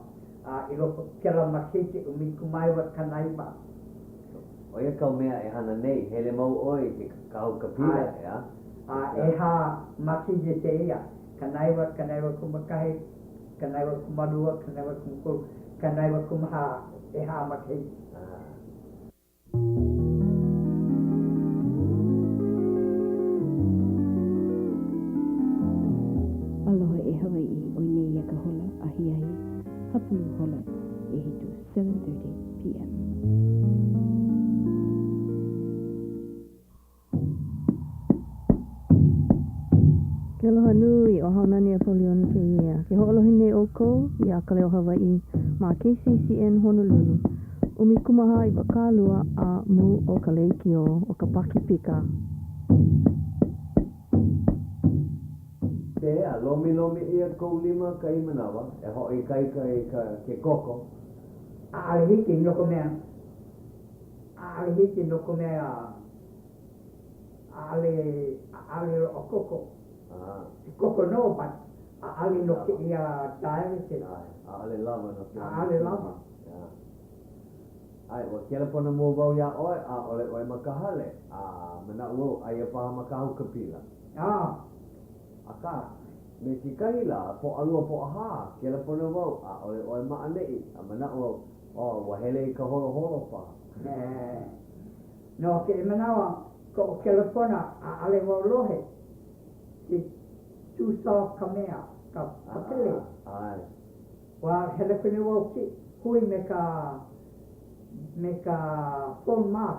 A i loko kēlā makahiki 1999. ʻO ia kau mea e hana nei, hele mau ʻoe i ke kahu kapila, ʻeā? A ʻehā makahiki kēia, 90, 91, 92, 93, 94, ʻehā makahiki. Aloha e Hawaiʻi, ʻoi nei ia ka hola ahiahi hapulu hola ʻehiku, 7:30 PM. Ke aloha nui, ʻo Haunani Apoliona kēia. Ke hoʻolohe nei ʻoukou iā Ka Leo Hawaiʻi ma KCCN Honolulu, 14 20 a mū o ka lekiō o ka Pakipika. Pehea, lomilomi ʻia kou lima kahi manawa e hoʻoikaika i ka ke koko? ʻAʻole hiki no ka mea, ʻaʻole hiki no ka mea, ʻaʻole, ʻaʻole loaʻa koko. He koko nō, but ʻaʻole no kēia dialysis. ʻAʻole lawa no kēlā. ʻAʻole lawa. ʻAe, ua kelepona mua wau iā ʻoe, ʻaʻole ʻoe ma ka hale, a manaʻo wau, aia paha ma ka haukapila. Akā, me kekahi lā, Pōʻalua Pōʻahā, kelepona wau, ʻaʻole ʻoe ma ʻaneʻi, a manaʻo au, oh, ua hele i ka holoholo paha. No kēia manawa, koʻu kelepona, ʻaʻole wau lohe, he too soft ka mea, ka pele. ʻAe. Ua hele aku nei wau ke hui me ka me ka phone mark.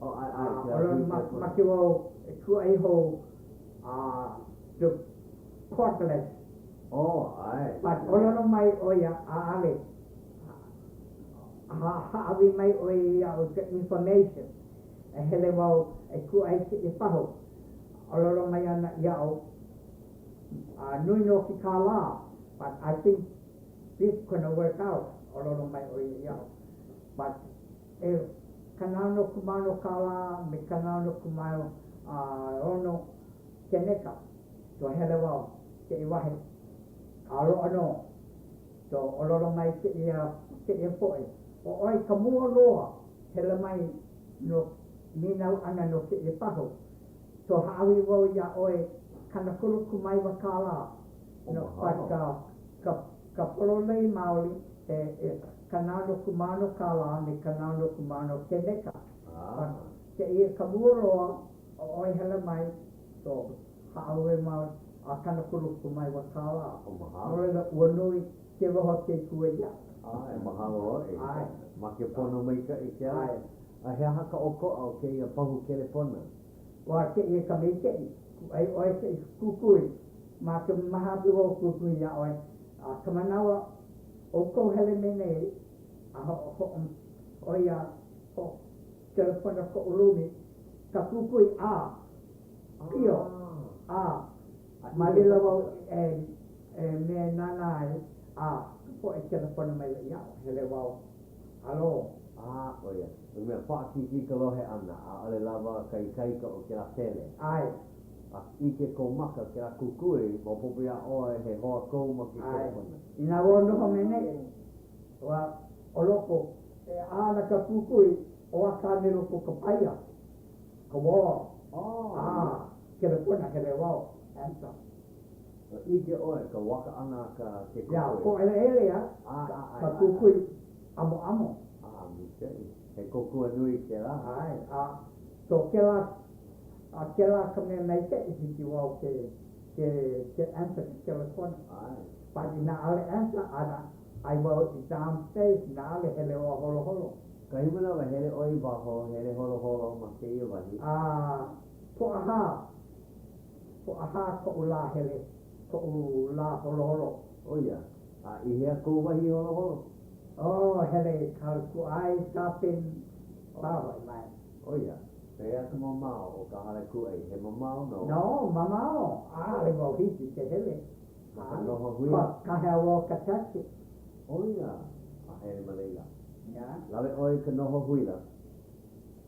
Oh, ʻae, ʻae, ke hui kelepona. Make wau e kūʻai hou a the cordless. Oh, ʻae. But ʻōlelo mai ʻo ia, ʻaʻale. Hāʻawi mai ʻo ia iaʻu i ka information. E hele wau e kūʻai kēia pahu. ʻŌlelo mai ana iaʻu, a nui nō ke kālā, but I think this gonna work out, ʻōlelo mai ʻo ia iaʻu. But e 66 kālā me 66 keneka, so hele wau kēia wahi, a loaʻa nō. So ʻōlelo mai kēia kēia poʻe, ʻo ʻoe ka mua loa hele mai no nīnau ʻana no kēia pahu. So hāʻawi wau iā ʻoe 39 kālā no but ka ka ka pololei maoli he he 66 kālā me 66 keneka. But kēia ka mua loa ʻo ʻoe hele mai so hāʻawi mau a 39 kālā. No laila ua nui ke aloha ke kūʻai iaʻu. ʻAe, mahalo hoʻi. ʻAe. Makepono maikaʻi kēlā. ʻAe. A he aha ka ʻokoʻa o kēia pahu kelepona? Ua kēia ka maikaʻi, kūʻai ʻoe kēia kukui, ma ke maha aku wau kukui iā ʻoe, a ka manawa ʻoukou hele mai nei a hoʻo, hoʻo, ʻo ia hoʻo kelepona koʻu lumi, ka kukui a, pio, a, ma laila wau e, e mea nānā ai, a ka poʻe kelepona maila iaʻu, hele wau, alo. A, ʻo ia. No ka mea, paʻakikī ka lohe ʻana, ʻaʻole lawa ka ikaika o kēlā pele. ʻAe. A ʻike kou maka kēlā kukui, maopopo iā ʻoe he hoa kou ma ke kelepona. ʻAe. Inā wau noho me nei, ua ʻo loko, e ʻā ana ka kukui, ʻo akā me loko ka paia, ka wall. Oh. A, kelepona, hele wau, answer. Ua ʻike ʻoe ka waka ʻana a ka ke kukui. Iā, pōʻeleʻele a, ka kukui ʻamoʻamo. A, maikaʻi. He kōkua nui kēlā. ʻAe, a so kēlā, a kēlā ka mea maikaʻi hiki wau ke, ke, ke answer ke kelepona. ʻAe. But inā ʻaʻole answer, a ai wau i downstairs, inā ʻaʻole hele wau a holoholo. Kahi manawa hele ʻoe i waho, hele holoholo ma kēia wahi. A, Pōʻahā, Pōʻahā koʻu lā hele, koʻu lā holoholo. ʻO ia, a i hea kou wahi holoholo? Oh, hele i ka hale kūʻai, shopping, pā hoʻi mai. ʻO ia, pehea ka mamao o ka hale kūʻai, he mamao nō? No, mamao, ʻaʻole wau hiki ke hele. Ma ka noho hui? Kāhea wau ka taxi. ʻO ia, a hele ma laila. Yeah. Lawe ʻoe i ka noho huila.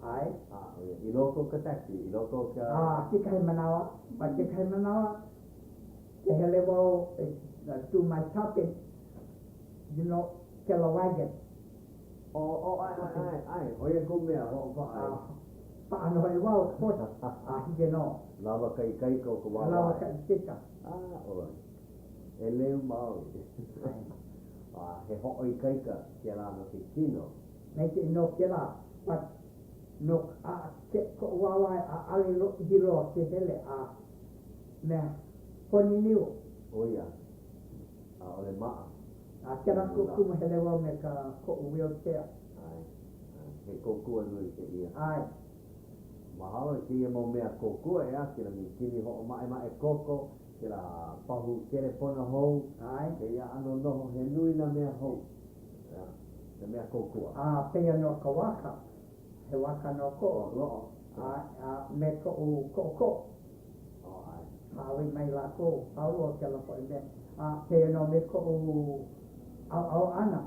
ʻAe. A, ʻo ia, i loko o ka taxi, i loko o ka. A, kekahi manawa, ma kekahi manawa, ke hele wau e do my shopping, you know, kela wagon. ʻO, ʻo, ʻae, ʻae, ʻae, ʻae, ʻo ia kou mea hoʻopaʻa ai. A, paʻa nō hoʻi wau, of course, a hiki nō. Lawa ka ikaika o ka wāwae. Lawa ka ikaika. A, ʻoe. ʻEleu maoli. A he hoʻoikaika kēlā no ke kino. Maikaʻi nō kēlā, but no a ke koʻu wāwae ʻaʻale lōʻihi loa ke hele a mea honi niu. ʻO ia, ʻaʻole maʻa. A kēlā koʻu kumu hele wau me ka koʻu wheelchair. ʻAe, ʻae, he kōkua nui kēia. ʻAe. Mahalo i kēia mau mea kōkua, ʻeā, kēlā mīkini hoʻomaʻemaʻe koko, Kēlā pahu kelepona hou, kēia ʻano noho, he nui nā mea hou, ʻeā, he mea kōkua. A pēia nō ka walker, he walker nō koʻu. O, loʻo. A, a me koʻu koʻokoʻo. O, ʻae. Hāʻawi mai lākou, pau loa kēlā poʻe mea. A pēia nō me koʻu ʻauʻau ʻana,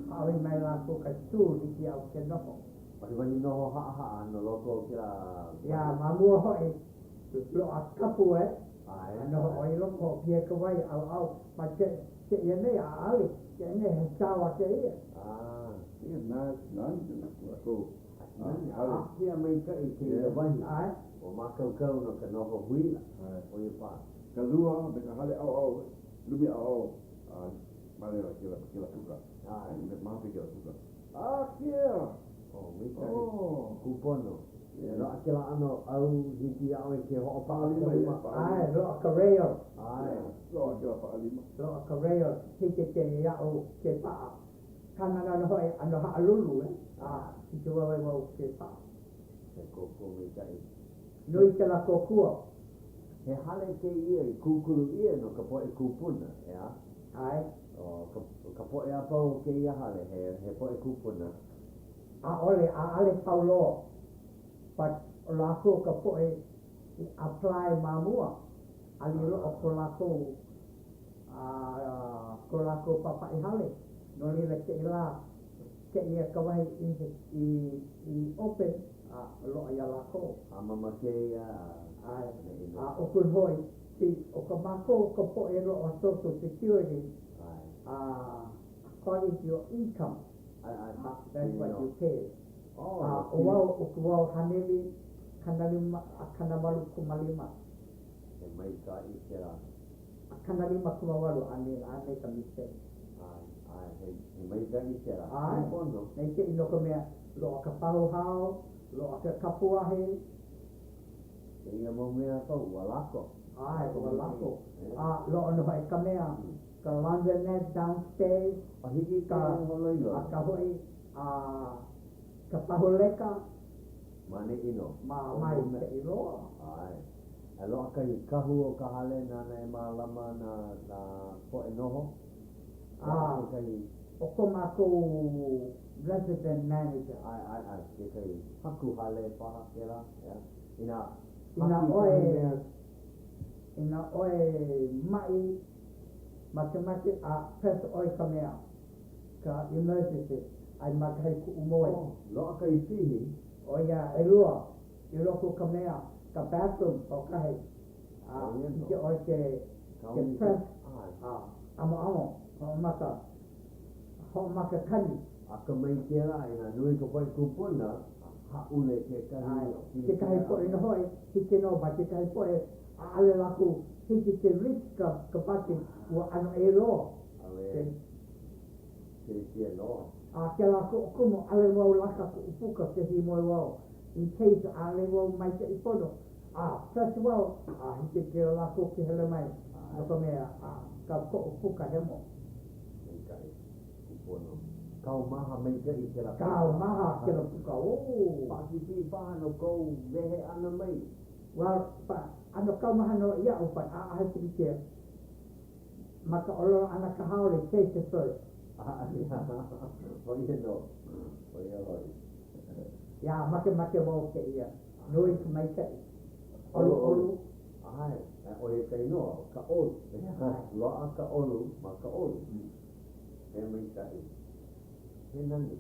hāʻawi mai lākou ka stool hiki iaʻu ke noho. ʻO he wahi noho haʻahaʻa no loko o kēlā wahi. Jā, ma mua hoʻi, loaʻa kapu e, a noho ʻoe i loko, hoʻopihe ka wai, ʻauʻau, ma kēia nei, ʻaʻale, kēia nei, he shower kēia. Ah. Ia nā, nani lākou. Nani, ākea maikaʻi kēia wahi. Ua mākaukau no ka noho huila, ʻo ia paha. Ka lua me ka hale ʻaoʻao, lumi ʻaoʻao, a ma laila kēlā, kēlā puka. Ma hope kēlā puka. Ākea! Oh, maikaʻi. Kūpono. Loaʻa kēlā ʻano ʻau hiki iā ʻoe ke hoʻopaʻa i ka lima. ʻAe, loaʻa ka rail. ʻAe. Loaʻa kēlā paʻa lima. Loaʻa ka rail, hiki ke iaʻu ke paʻa. Kānana nō hoʻi ʻano haʻalulu, eh? A hiki waiwai wau ke paʻa. He kōkua maikaʻi. Nui kēlā kōkua. He hale kēia i kūkulu ʻia no ka poʻe kūpuna, ʻeā? ʻAe. ʻO ka, ka poʻe a pau o kēia hale, he, he poʻe kūpuna. ʻAʻole, ʻaʻale pau loa. But ʻo lākou ka poʻe i apply ma mua, a liloʻo ko lākou, a ko lākou papaʻi hale, no laila kēia lā, kēia ka wahi i, i, i open, a loaʻa iā lākou. Hāmama kēia, a. ʻAe. A ʻo koʻu hoi, see, ʻo ka mākou ka poʻe loaʻa Social Security, a according to your income, that's what you pay. A ʻo wau, ʻo ko wau haneli 50, 85. He maikaʻi kēlā. A 58, I mean, I make a mistake. ʻAe, ʻae, he, he maikaʻi kēlā. ʻAe, maikaʻi no ka mea, loaʻa ka pahu hao, loaʻa ke kapuahi. Kēia mau mea a pau, ua lako. ʻAe, ua lako. A loaʻa nō hoʻi ka mea, ka laundromat downstairs, A hiki ke ka, holoilona. a ka hoʻi, a ka pahu leka. Ma neʻi nō. Ma maikaʻi loa. ʻAe. A loaʻa kahi kahu o ka hale nāna e mālama nā, nā poʻe noho. Loaʻa kekahi. ʻO ko mākou resident manager. ʻAe, ʻae, ʻae, kekahi haku hale paha kēlā, ʻeā. Inā Inā haki ʻoe, kahi mea. inā ʻoe maʻi, makemake a press ʻoe ka mea, ka emergency, ai ma kahi kuʻu moe. Oh, loaʻa kahi pihi. ʻO ia, ʻelua, i loko ka mea, ka bathroom hoʻokahi, a hiki ʻoe ke, ke press, a ʻamoʻamo, hoʻomaka, hoʻomaka kani. Akamai kēlā, inā nui ka poʻe kūpuna, hāʻule kekahi o pilikia. Kekahi poʻe nō hoʻi, hiki nō ma kekahi poʻe, ʻaʻole lākou hiki ke reach ka, ka button, ua ʻano ʻē loa. ʻAuē. Pilikia nō. A kēlā koʻu kumu, ʻaʻole wau laka kuʻu puka ke hīmoe wau, in case ʻaʻole wau maikaʻi pono, a press wau, a hiki ke lākou ke hele mai, no ka mea, a ka koʻu puka hemo. Maikaʻi. Kūpono. Kaumaha maikaʻi kēlā puka. Kaumaha kēlā puka, oh. Paʻakikī paha no kou wehe ʻana mai. Well, pa, ʻano kaumaha nō iaʻu, but ʻaʻahe pilikia. Ma ka ʻōlelo ʻana ka haole, safety first. ʻO ia nō. ʻO ia hoʻi. Jā, makemake wau kēia. Nui ka maikaʻi. ʻOluʻolu. ʻAe, ʻo ia ka inoa, ʻo ka ʻolu. Loaʻa ka ʻolu ma ka ʻolu. He maikaʻi. He nani.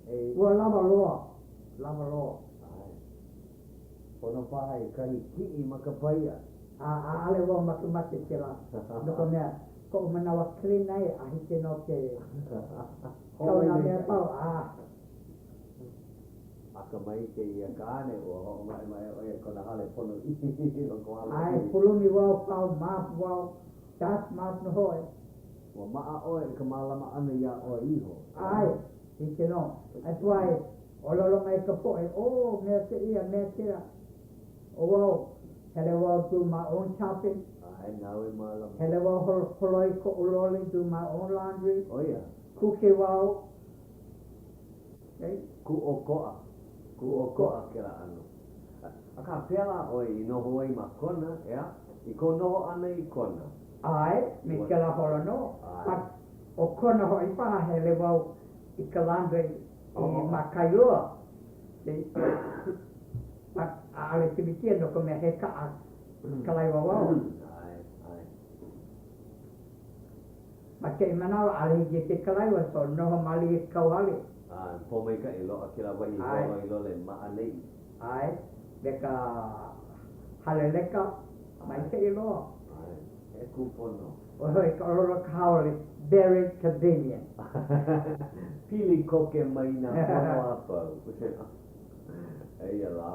E. Ua lawa loa, lawa loa. ʻAe. Pono paha i kahi kiʻi ma ka paia. A ʻaʻale wau makemake kēlā, no ka mea, koʻu manawa clean ai a hiki nō ke kau nā mea pau, a. Akamai kēia kāne, ua hoʻomaʻemaʻe ʻo ia i kona hale ponoʻī no ka wā ʻAe, lōʻihi. pulumi wau, pau, mop wau, dust mop nō hoʻi. Ua maʻa ʻoe i ka mālama ʻana iā ʻoe iho. ʻAe, hiki nō. That's why, ʻōlelo mai ka poʻe, oh, mea kēia, mea kēlā. ʻO wau, hele wau do my own shopping. ʻAe, nāu e mālama. Hele wau holoi koʻu loli, do my own laundry. ʻO ia. Kuke wau. Okay. Kūʻokoʻa. Kūʻokoʻa kēlā ʻano. Akā, pehea lā ʻoe i noho ai ma Kona, ʻeā? I kou noho ʻana i Kona. ʻAe, me kēlā holo nō. ʻAe. ʻO Kona hoʻi paha hele wau i ka laundry i ma Kailua. See? But ʻaʻole pilikia no ka mea he kaʻa kalaiwa wau. ʻAe, ʻae. Ma kēia manawa ʻaʻole hiki ke kalaiwa so noho malie ke kauhale. A pōmaikaʻi loaʻa kēlā wahi holoi lole ma ʻaneʻi. ʻAe, me ka hale leka, maikaʻi loa. ʻAe, he kūpono. ʻO ia hoʻi ka ʻōlelo a ka haole, very convenient. Pili koke mai nā pono a pau. Eia lā.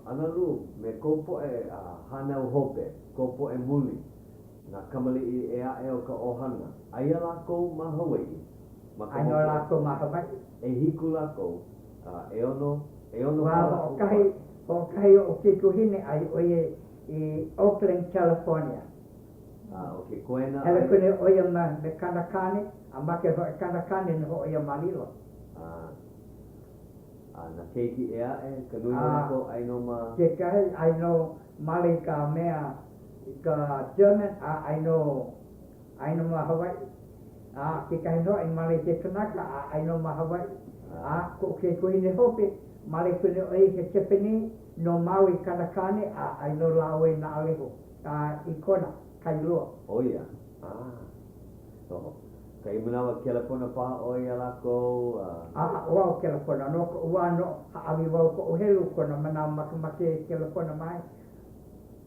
ʻAnalū, me kou poʻe hānau hope, kou poʻe muli, nā kamaliʻi ʻē aʻe o ka ʻohana, aia lākou ma Hawaiʻi. Ma ka Aia nō lākou ma Hawaiʻi. ʻEhiku lākou, a ʻeono, ʻeono paha lākou. Hoʻokahi, hoʻokahi oʻu keikuhine aia ʻo ia i Oakland, California. A ʻo ke koena Hele aku nei ʻo ia ma, me kana kāne, a make hoʻi kana kāne noho ʻo ia ma laila. A, a nā keiki ʻē aʻe, ka nui o lākou, ʻai nō ma. Kekahi, ʻai nō male i ka mea, i ka German, a ʻai nō, ʻai nō ma Hawaiʻi. A kekahi nō i male i ke kanaka, a ʻai nō ma Hawaiʻi. A koʻu keikuahine hope, male aku nei ʻo ia i ke Japanese, no Maui kana kāne, a ʻai nō lāua i Naʻaleho, a i Kona, Kailua. ʻO ia, a, noho. Kahi manawa kelepona paha ʻoe iā lākou, a. A, ʻo au kelepona no koʻu wā nō, hāʻawi wau koʻu helu kona manawa makemake e kelepona mai.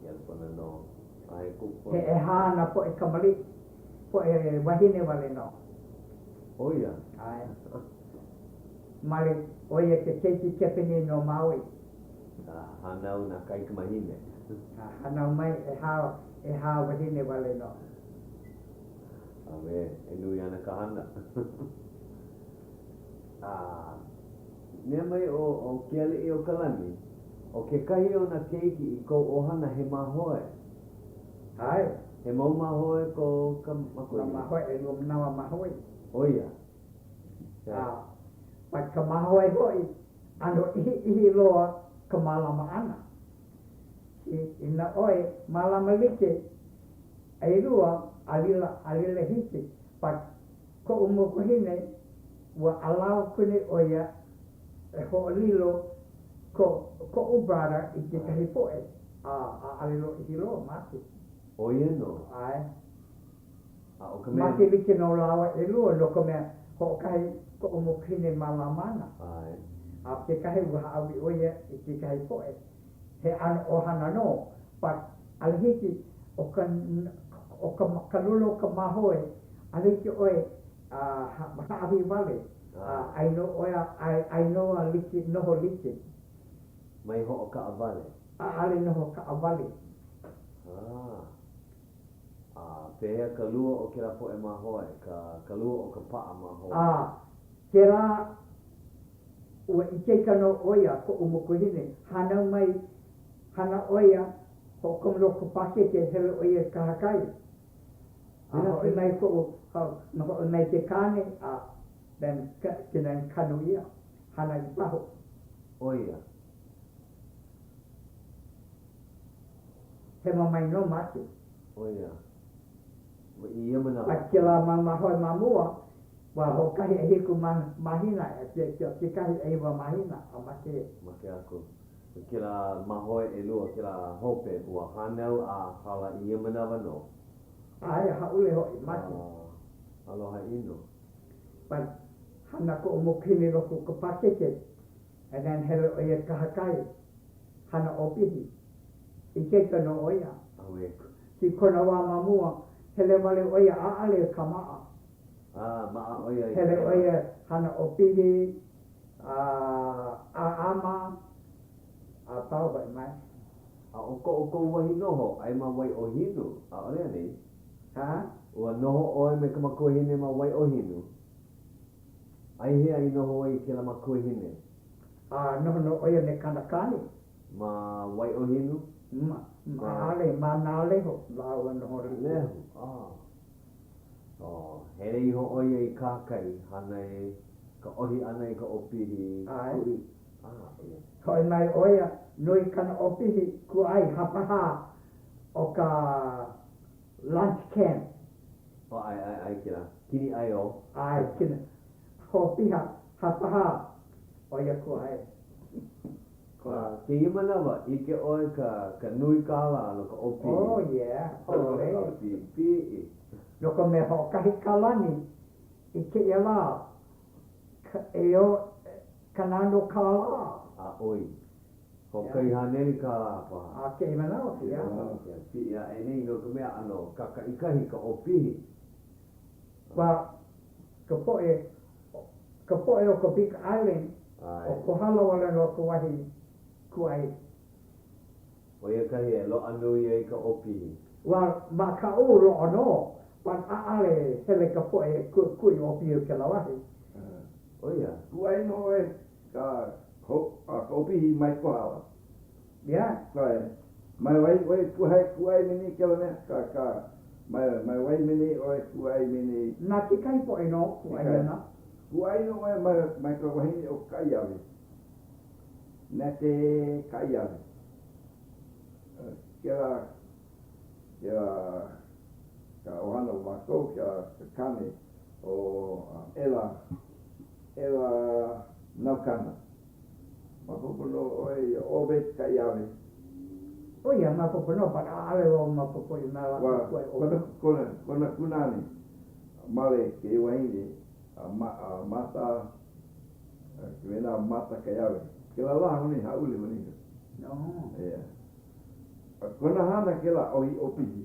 Kelepona nō, a he kūpono. He ʻehā nā poʻe kamaliʻi, poʻe wahine wale nō. ʻO ia? ʻAe. Male, ʻo ia ke keiki Kepanī no Maui. A hānau nā kaikamahine. A hānau mai ʻehā, ʻehā wahine wale nō. Auē, e nui ana ka hana. A mea mai ʻo, ʻo Kealiʻiokalani, ʻo kekahi o nā keiki i kou ʻohana he māhoe. ʻAe. He mau māhoe ko ka makuahine? Mau māhoe, ʻelua manawa māhoe. ʻO ia. A, but ka māhoe hoʻi, ʻano ʻihiʻihi loa ka mālama ʻana. See, inā ʻoe mālama like, ʻelua, a laila, a laila hiki, but koʻu mokuahine, ua allow aku nei ʻo ia e hoʻolilo ko, koʻu brother i kekahi poʻe, a ʻaʻale lōʻihi loa, make. ʻO ia nō. ʻAe. A ʻo ka mea. Make like nō lāua ʻelua no ka mea, hoʻokahi koʻu mokuhine mālama ana. ʻAe. A kekahi ua hāʻawi ʻo ia i kekahi poʻe. He ʻano ʻohana nō, but ʻaʻole hiki ʻo ka, ʻo ka, ka lolo o ka māhoe, ʻaʻole hiki ʻoe a hāʻawi wale, a ʻai nō ʻoe a ʻai nō a like, noho like. Mai hoʻokaʻawale. ʻAʻole noho kaʻawale. Ah. A pehea ka lua o kēlā poʻe māhoe, ka, ka lua o ka paʻa māhoe? A, kēlā, ua ikaika nō ʻo ia, koʻu mokuahine, hānau mai, hana ʻo ia, hoʻokomo loko pākeke, hele ʻo ia i kahakai. A hoʻi mai koʻu, hoʻi mai ke kāne, a then, then kanu ʻia, hana i pahu. ʻO ia. Hema mai nō make. ʻO ia. I ia manawa. A kēlā mau māhoe ma mua, ua hoʻokahi ʻehiku mahina, kekahi ʻeiwa mahina a make. Make aku. Kēlā māhoe ʻelua, kēlā hope, ua hānau a hala i ia manawa nō. ʻAe, hāʻule hoʻi, make. Aloha ʻino. But. Hana koʻu mokuhine i loko o ka pākeke and then hele ʻo ia i kahakai, hana ʻōpihi. Ikaika nō ʻo ia. ʻAuē. I kona wā ma mua, hele wale ʻo ia ʻaʻale ka maʻa. A, maʻa ʻo ia i ka Hele ʻo ia hana ʻōpihi, a ʻāʻama, a pau hoʻi mai. A ʻo ko ʻoukou wahi noho, aia ma Waiʻōhinu, ʻaʻole anei? Hā? Ua noho ʻoe me ka makuahine ma Waiʻōhinu? Ai hea i noho ai kēlā makuahine? A noho nō ʻo ia me kāna kāne. Ma Waiʻōhinu? Ma, ʻaʻale, ma Nāleho lāua noho like. Lehu, ah. Oh, hele iho ʻo ia i kahakai, hana i ka ʻohi ʻana i ka ʻōpihi, kuʻi, ah, yeah. Hoʻi mai ʻo ia, nui kāna ʻōpihi, kūʻai hapahā o ka lunch can. Oh, ʻae, ʻae, ʻae kēlā. Kini ʻai o. ʻAe, kini. Hoʻopiha, hapahā, ʻo ia kūʻai. A kēia manawa, ʻike ʻoe ka, ka nui kālā no ka ʻōpihi. Oh, yeah, ʻole. Oh, pipiʻi. No ka mea hoʻokahi kalani i kēia lā, ka, ʻeo, 60 kālā. A ʻoi. Hoʻokahi haneli kālā paha. A kēia manawa, yeah. Ia, piʻi aʻe nei no ka mea ʻano kakaʻikahi ka ʻōpihi. Well, ka poʻe, ka poʻe o ka Big Island, ʻo Kohala wale nō ka wahi kūʻai. ʻO ia kahi e loaʻa nui ai ka ʻōpihi. Well, ma Kaʻū loaʻa nō, but ʻaʻale hele ka poʻe e kuʻi ʻōpihi o kēlā wahi. ʻO ia. Kūʻai nō ʻoe Ka ka ʻōpihi mai Kohala. Yeah. Ka mai wai ʻoe kūhai kūʻai me nei kēlā mea, ka ka mai mai wai me nei ʻoe kūʻai me nei. Na kekahi poʻe nō kūʻai ana. Kūʻai nō ʻoe mai mai ka wahine o Kaʻiawe. Nate Kaʻiawe. Kēlā kēlā ka ʻohana o mākou, kēlā ka kāne o ʻEla ʻEla Naukana. Maopopo nō ʻoe iā Obed Kaʻiawe. ʻO ia, maopopo nō, but ʻaʻale wau maopopo i nā lākou kūʻai ʻōpihi. Kona, kona, kona kunāne, male kēia wahine, a ma, a Mata, me nā Mata Kaʻiawe. Kēlā lā honi, hāʻule honi. No. Yeah. A kona hana kēlā ʻohi ʻōpihi.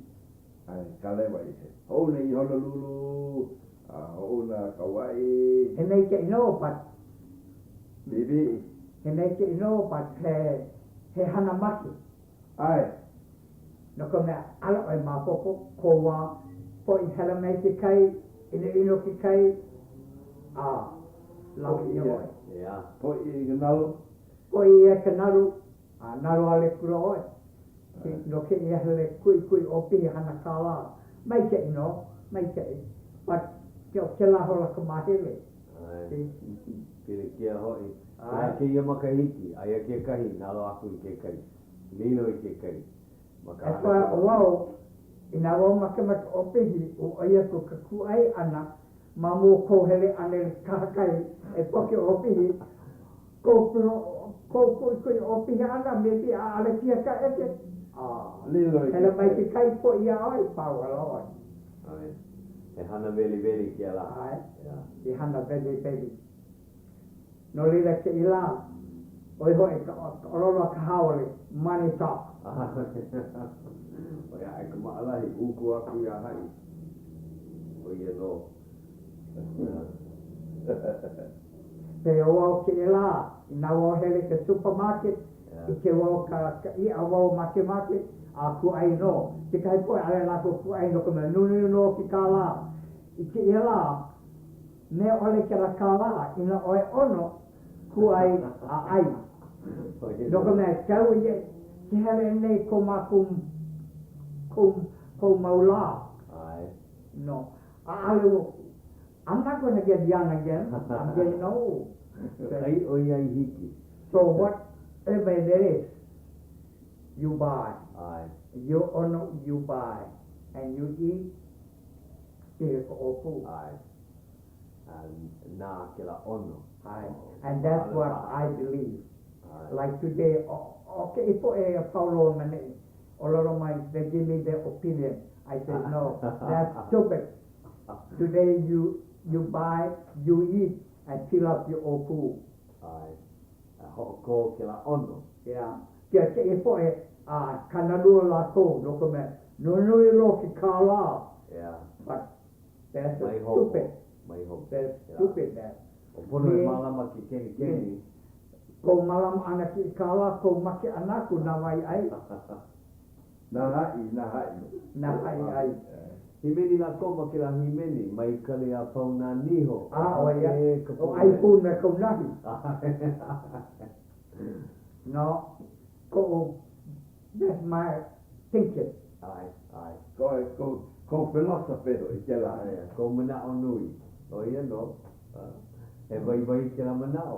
ʻAe, kālai wai he hoʻouna i Honolulu, a hoʻouna Kauaʻi. He maikaʻi nō, but. Maybe. He maikaʻi nō, but he, he hana make. ʻAe. No ka mea, ʻaʻole ʻoe maopopo, kou wā, poʻi hele mai ke kai, ʻinoʻino ke kai, a lawe ʻia ʻoe. Yeah. Poʻi i ka nalu. Poʻi ʻia ka nalu, A nalowale akula ʻoe. No kēia hele kuʻikuʻi ʻōpihi hana kālā. Maikaʻi nō, maikaʻi. But, ʻo kēlā hola ka māhele. ʻAe. Pilikia hoʻi. Kēlā kēia makahiki, aia kekahi, nalo aku i ke kai. Lilo i ke kai. Ma ka That's why ʻo wau, inā wau makemake ʻōpihi, ua ʻoi aku ka kūʻai ʻana ma mua o kou hele ʻana i kahakai e poke ʻōpihi, Kou kou kuʻikuʻi ʻōpihi ʻana, maybe ʻaʻale piha ka ʻeke. Lilo i ke Hele mai ke kai poʻi iā ʻoe, pau ala ʻoe. ʻAe. He hana weliweli kēlā. ʻAe. He hana weliweli. No laila kēia lā, ʻo ia hoʻi ka ʻōlelo a ka haole, money talk. ʻOi aʻe ka maʻalahi, uku aku iā haʻi. ʻO ia nō. Pehea wau kēia lā, inā wau hele i ka supermarket, ʻike wau ka ka iʻa wau makemake, a kūʻai nō. Kekahi poʻe ʻaʻole lākou kūʻai no ka mea nunui nō ke kālā. I kēia lā, mea ʻole kēlā kālā, inā ʻoe ʻono, kūʻai a ʻai. No ka mea, kau ia, ke hele nei ko mākou kou kou mau lā. No. ʻAʻole wau. I'm not gonna get young again, I'm getting old. ʻAi ʻoiai hiki. So whatever it is, you buy. ʻAe. You ʻono, you buy. And you eat, piha ka ʻōpū. ʻAe. A nā kēlā ʻono. ʻAe. And that's what I believe. ʻAe. Like today, ʻo kēia poʻe a pau loa ma neʻi, ʻōlelo mai, they give me their opinion. I said, no, that's stupid. Today you, you buy, you eat. And fill up your ʻōpū. ʻAe. A hoʻokō kēlā ʻono. Yeah. Kia kēia poʻe, a kānalua lākou no ka mea, nunui loa ke kālā. Yeah. But that's a Mai hopo. stupid. Mai hopo. That's Yeah. stupid that. ʻO pono e mālama ke kenikeni. Kou mālama ʻana ke kālā, kou make ʻana aku na wai ʻai. Na haʻi, na haʻi. Na haʻi ʻai. Hīmeni lākou ma kēlā hīmeni, mai kali a pau nā niho. A, ʻo ia, ʻo ʻai pū me kou nahi. No, koʻu, that's my thinking. ʻAe, ʻae. Kou, kou, kou philosophy hoʻi kēlā. ʻAe, kou manaʻo nui. ʻO ia nō. He waiwai kēlā manaʻo.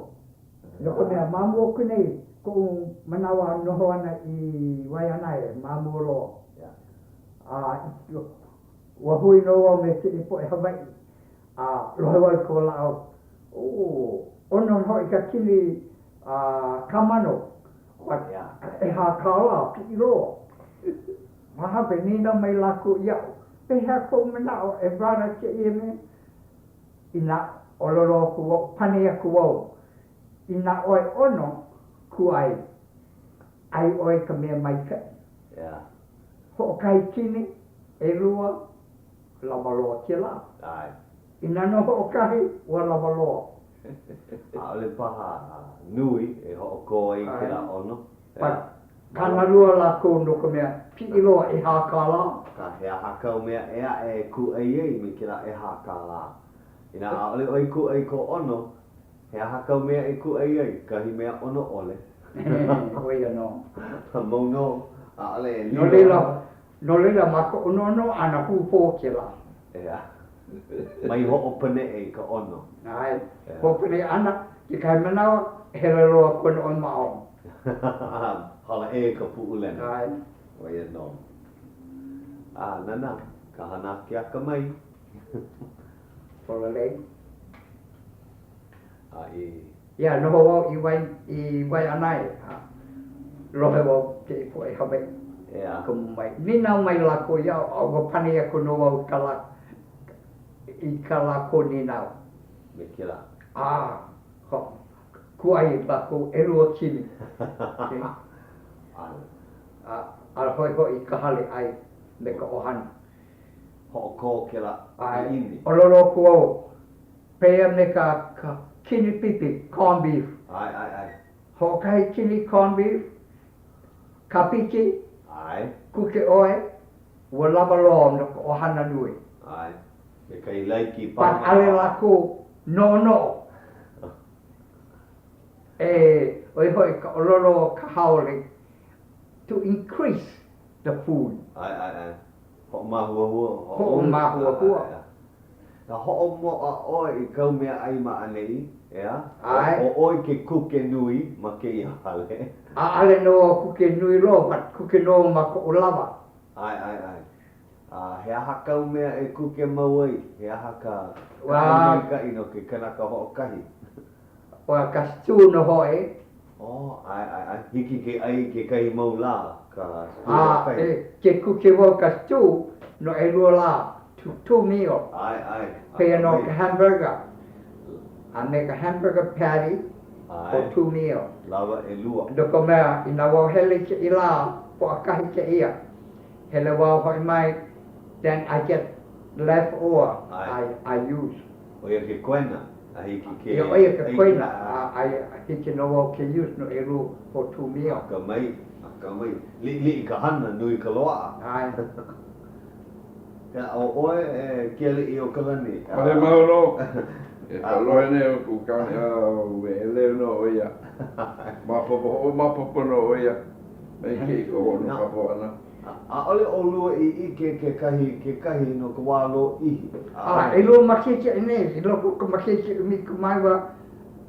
No ka mea, ma mua aku nei koʻu manawa noho ana i Waiʻanae, ma mua loa. A ua hui nō wau me kēia poʻe Hawaiʻi, a lohe wau i ko lākou, ʻono hoʻi ka kini kamano, ʻehā kālā, piʻi loa. Ma hope, nīnau mai lākou iaʻu, Pehea kou manaʻo e brother kēia mea? Inā ʻōlelo aku wau, pane aku wau, inā ʻoe ʻono, kūʻai, ʻai ʻoe i ka mea maikaʻi. Yeah. Hoʻokahi kini, ʻelua, lawa loa kēlā. ʻAe. Inā nō hoʻokahi, ua lawa loa. ʻAʻole paha nui e hoʻokō ai kēlā ʻono. But, kānalua lākou no ka mea, piʻi loa ʻehā kālā. Akā, he aha kāu mea ʻē aʻe e kūʻai ai me kēlā ʻehā kālā? Inā ʻaʻole ʻoe kūʻai i kou ʻono, he aha kāu mea e kūʻai ai? Kahi mea ʻono ʻole. ʻO ia nō. Mau nō, ʻaʻole e lilo. No laila, no laila ma koʻu noʻonoʻo ʻana hūpō kēlā. ʻEā. Mai hoʻopaneʻe i ka ʻono. ʻAe. Hoʻopaneʻe ʻana, kekahi manawa, hele loa kona ʻono ma o. Hala ʻē ka Puʻulena. ʻAe. ʻO ia nō. A, nana, ka hana akeakamai. Pololei. A i. Yeah, noho wau i Wai, i Waiʻanae, a lohe wau kēia poʻe Hawaiʻi. ʻEā. Komo mai. Nīnau mai lākou iaʻu, a ua pane aku nō wau i ka lā, i kā lākou nīnau. Me kēlā. A, ho, kūʻai lākou ʻelua kini. Okay. A, a hoʻihoʻi i ka hale ʻai me ka ʻohana. Hoʻokō kēlā ʻiʻini. ʻŌlelo aku wau, Pēia me ka, ka kini pipi, corned beef. ʻAe, ʻae, ʻae. Hoʻokahi kini corned beef, kāpiki, ʻAe. Kuke ʻoe, ua lawa loa no ka ʻohana nui. ʻAe. Me ka laiki paha. But ʻaʻole lākou noʻonoʻo e, ʻo ia hoʻi ka ʻōlelo a ka haole, to increase the food. ʻAe, ʻae, ʻae. Hoʻomāhuahua. Hoʻomāhuahua. A hoʻomoʻa ʻoe i kāu meaʻai ma ʻaneʻi, ʻeā? ʻAe. ʻO ʻoe ke kuke nui ma kēia hale. ʻAʻole nō au kuke nui loa, but kuke nō ma koʻu lawa. ʻAe, ʻae, ʻae. A he aha kāu mea e kuke mau ai? He aha ka, ka ʻai maikaʻi no ke kanaka hoʻokahi? ʻO ka stew nō hoʻi. Oh, ʻae, ʻae, ʻae. Hiki ke ʻai i kekahi mau lā ka stew A, hoʻokahi. e, ke kuke wau ka stew no ʻelua lā, two, two meal. ʻAe, ʻae. Pēia nō ka hamburger. I make a hamburger patty for ʻAe. two meal. Lawa ʻelua. No ka mea, inā wau hele i kēia lā, Pōʻakahi kēia, hele wau hoʻi mai, then I get left over, ʻAe. I, I use. ʻO ia ke koena a hiki ke. Ia, ʻo ia ke koena a hiki nō wau ke use no ʻelua for two meal. Akamai, akamai. Liʻiliʻi ka hana, nui ka loaʻa. ʻAe. Ia, ʻo ʻoe e ke aliʻi o ka lani. ʻAʻole mau nō. E ka lohe nei o kuʻu kāne, a e ʻeleu nō ʻo ia. Maopopo, hoʻomaopopo nō ʻo ia. Maikaʻi ka hoʻonokapo ʻana. ʻAʻole ʻolua i ʻike kekahi i kekahi no ka wā lōʻihi. A ʻelua makahiki aʻe nei, i loko o ka makahiki 19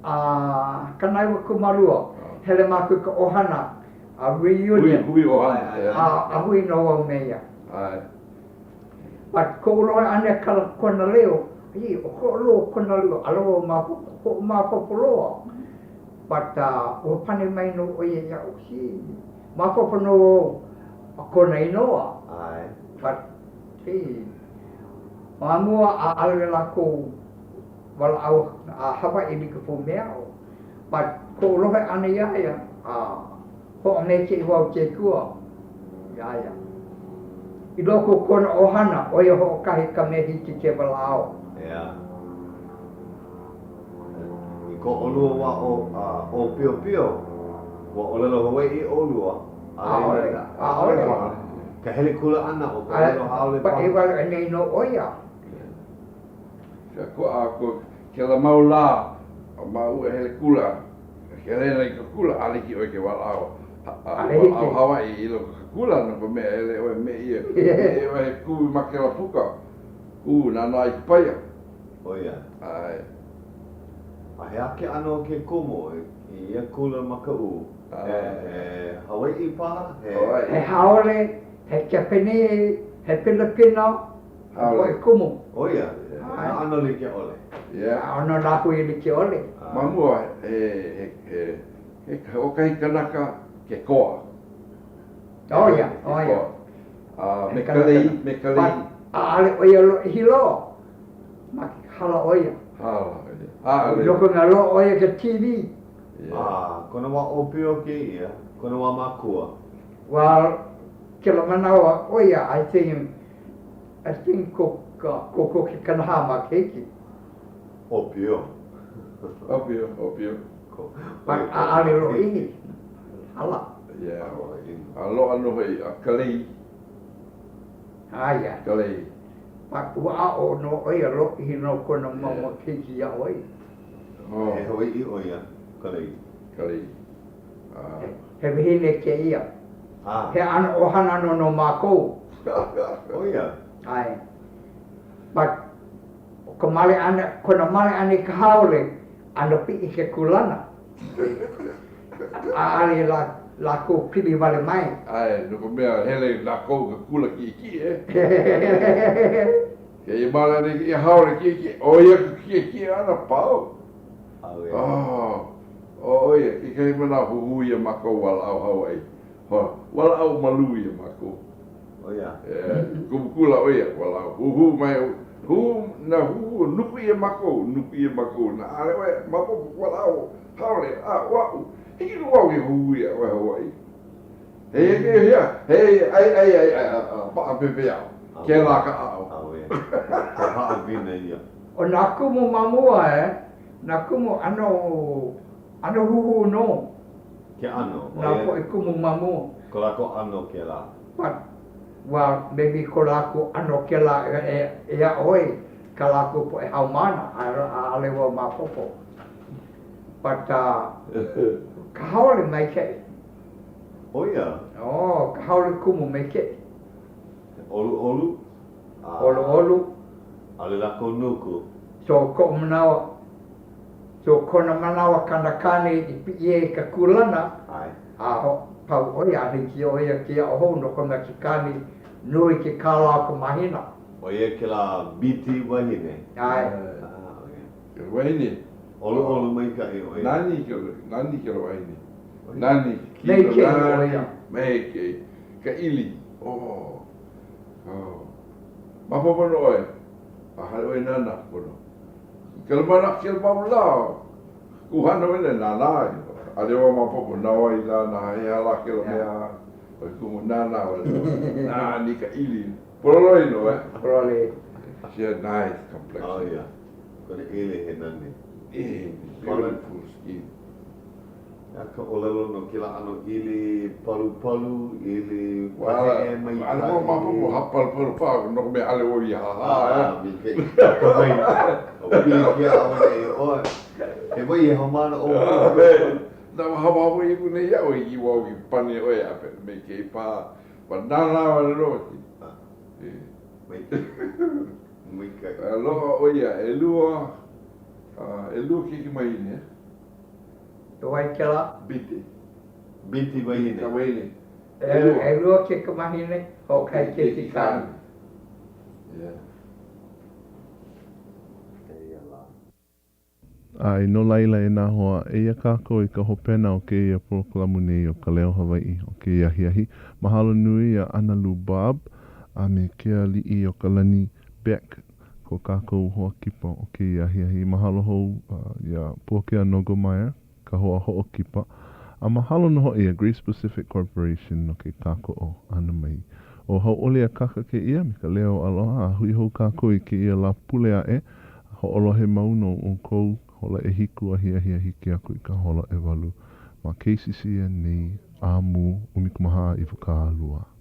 a 92, hele mākou i ka ʻohana a reunion. Hui, hui ʻohana. A, a hui nō wau me ia. ʻAe. But koʻu lohe ʻana i ka, kona leo, ʻī, ʻokoʻa loa kona leo, ʻaʻole wau maopopo, hoʻomaopopo loa. But ua pane mai nō ʻo ia iaʻu, hī, maopopo nō wau kona inoa. ʻAe. But, hī, ma mua ʻaʻole lākou walaʻau. A Hawaiʻi like pū me aʻu. But koʻu lohe ʻana iā ia, a hoʻomaikaʻi wau ke Akua iā ia. I loko o kona ʻohana, ʻo ia hoʻokahi ka mea hiki ke walaʻau. ʻEā. I ko ʻolua wā ʻōpiopio, ua ʻōlelo Hawaiʻi ʻolua, ʻAʻole. ʻAʻole. Ka hele kula ʻana ʻo ka ʻōlelo haole paha. Paʻi wale nei nō ʻo ia. Ke koʻa aku kēlā mau lā o māua e hele kula, ke hele ana i ka kula, ʻaʻole hiki ʻoe ke walaʻau walaʻau Hawaiʻi i loko o ka kula no ka mea hele ʻoe me ia, me ia ʻoe he kū ma kēlā puka, kū nānā i ka paia. ʻO ia. ʻAe. A he aha ke ʻano o ke kumu i ia kula ma Kaʻū? He Hawaiʻi paha? He. He haole, he Japanese, he Pilipino, he poʻe kumu. ʻO ia, nā ʻano like ʻole. Yeah. ʻAno lāhui like ʻole. Ma mua, he, he, he hoʻokahi kanaka ke koa. ʻO ia, ʻo ia. A me Kalei, me Kalei. ʻAʻole ʻo ia lōʻihi loa. Ma hala ʻo ia. Hala ʻo ia. ʻAʻole. I loko nā loaʻa ʻo ia ka TV. A, kona wā ʻōpio kēia, kona wā makua. Well, kēlā manawa ʻo ia, I think, I think ko, kokoke 40 makahiki. ʻŌpio. ʻŌpio, ʻōpio. But ʻaʻole lōʻihi. Hala. Yeah. A loaʻa nō hoʻi a Kalei. Aia. Kalei. But ua aʻo nō ʻo ia, lōʻihi nō kona mau makahiki i aʻo ai. Oh. He Hawaiʻi ʻo ia, Kalei. Kalei. He wahine kēia. Ah. He ʻano ʻohana nō no mākou. ʻO ia? ʻAe. But, ʻo ka male ʻana, kona male ʻana i ka haole, ʻano piʻi ke kūlana. ʻAʻole lā, lākou pili wale mai. ʻAe, no ka mea, hele lākou i ka kula kiʻekiʻe. Kēia male ʻana i ka haole kiʻekiʻe, ʻo ia ka kiʻekiʻe ʻana, pau. Oh, ʻo ia, kekahi manawa huhū iā mākou walaʻau Hawaiʻi. Walaʻau malū iā mākou. ʻO ia. Yeah, kumu kula ʻo ia, walaʻau huhū mai, huhū, nā huhū, nuku ʻia mākou, nuku ʻia mākou, nā ʻaʻole ʻoe maopopo walaʻau haole, a ʻo aʻu, hiki nō wau ke huhū iā ʻoe Hawaiʻi. He he he he ai ai ai ai a paʻa pepeiao, kēlā ka ʻaʻo. ʻAuē. He haʻawina ia. ʻO nā kumu ma mua, e, nā kumu ʻano, ʻano huhū nō. Ke ʻano, ʻo ia. Nā poʻe kumu ma mua. Ko lākou ʻano kēlā. But, well, maybe ko lākou ʻano kēlā e, e aʻo ai ka lākou poʻe haumāna, ʻaʻole wau maopopo. But, uh, ka haole maikaʻi. ʻO ia? Oh, ka haole kumu maikaʻi. He ʻoluʻolu? A. ʻOluʻolu. ʻAʻole lākou nuku. So, koʻu manawa, so kona manawa kana kāne i piʻi ai i ka kūlana, ʻAe. a pau ʻo ia, a hiki ʻo ia ke aʻo hou no ka mea ke kāne nui ke kālā o ka mahina. ʻO ia kēlā Beatty wahine? ʻAe. Ah, ʻo ia. Ke wahine. ʻOluʻolu maikaʻi ʻo ia. Nani ke, nani kēlā wahine. Nani, kino nani, maikaʻi, ka ʻili, oh, oh. Maopopo nō ʻoe, a ʻaʻole ʻoe nānā pono. Kēlā mana, kēlā mau lā, kuhana wele nānā, ʻaʻole wau maopopo na wai lā, na he aha lā kēlā mea, ʻo ke kumu nānā wale nō. Nani ka ʻili. Pololei nō, eh? Pololei. She had nice complexion. Oh, yeah. Kona ʻili he nani. Eh, beautiful skin. He aha ka ʻōlelo no kēlā ʻano ʻili palupalu, ʻili paheʻe maikaʻi? ʻAʻole wau maopopo he palupalu paha no ka mea ʻaʻole wau i hāhā. Ah, maikaʻi. Akamai. O pilikia auaneʻi ʻoe. He wahi haumāna ʻōpio. Na hawahawai aku nei iaʻu i hiki wau i pane ʻoe a maikaʻi paha. But nānā wale nō. Maikaʻi. Maikaʻi. Loaʻa ʻo ia, ʻelua, ʻelua keiki wahine. ʻO wai kēlā? Beatty. Beatty wahine. Ka wahine. ʻElua kaikamahine, hoʻokahi keiki kāne. Yeah. Eia lā. A no laila e nā hoa, eia kākou i ka hopena o kēia polokalamu nei o Ka Leo Hawaiʻi o kēia ahiahi. Mahalo nui iā ʻAnalū Bob a me Kealiʻiokalani Beck. ko kākou hoa kipa o kēia ahiahi. Mahalo hou iā Puakea Nogelmeier, ka hoa hoʻokipa, a mahalo nō hoʻi iā Grace Pacific Corporation no ke kākoʻo ʻana mai. ʻO Hauʻoli Akaka kēia me ka leo aloha a hui hou kākou i kēia Lāpule aʻe. Hoʻolohe mau nō ʻoukou, hola ʻehiku ahiahi a hiki aku i ka hola ʻewalu ma KCCN nei, ʻĀmū, 14.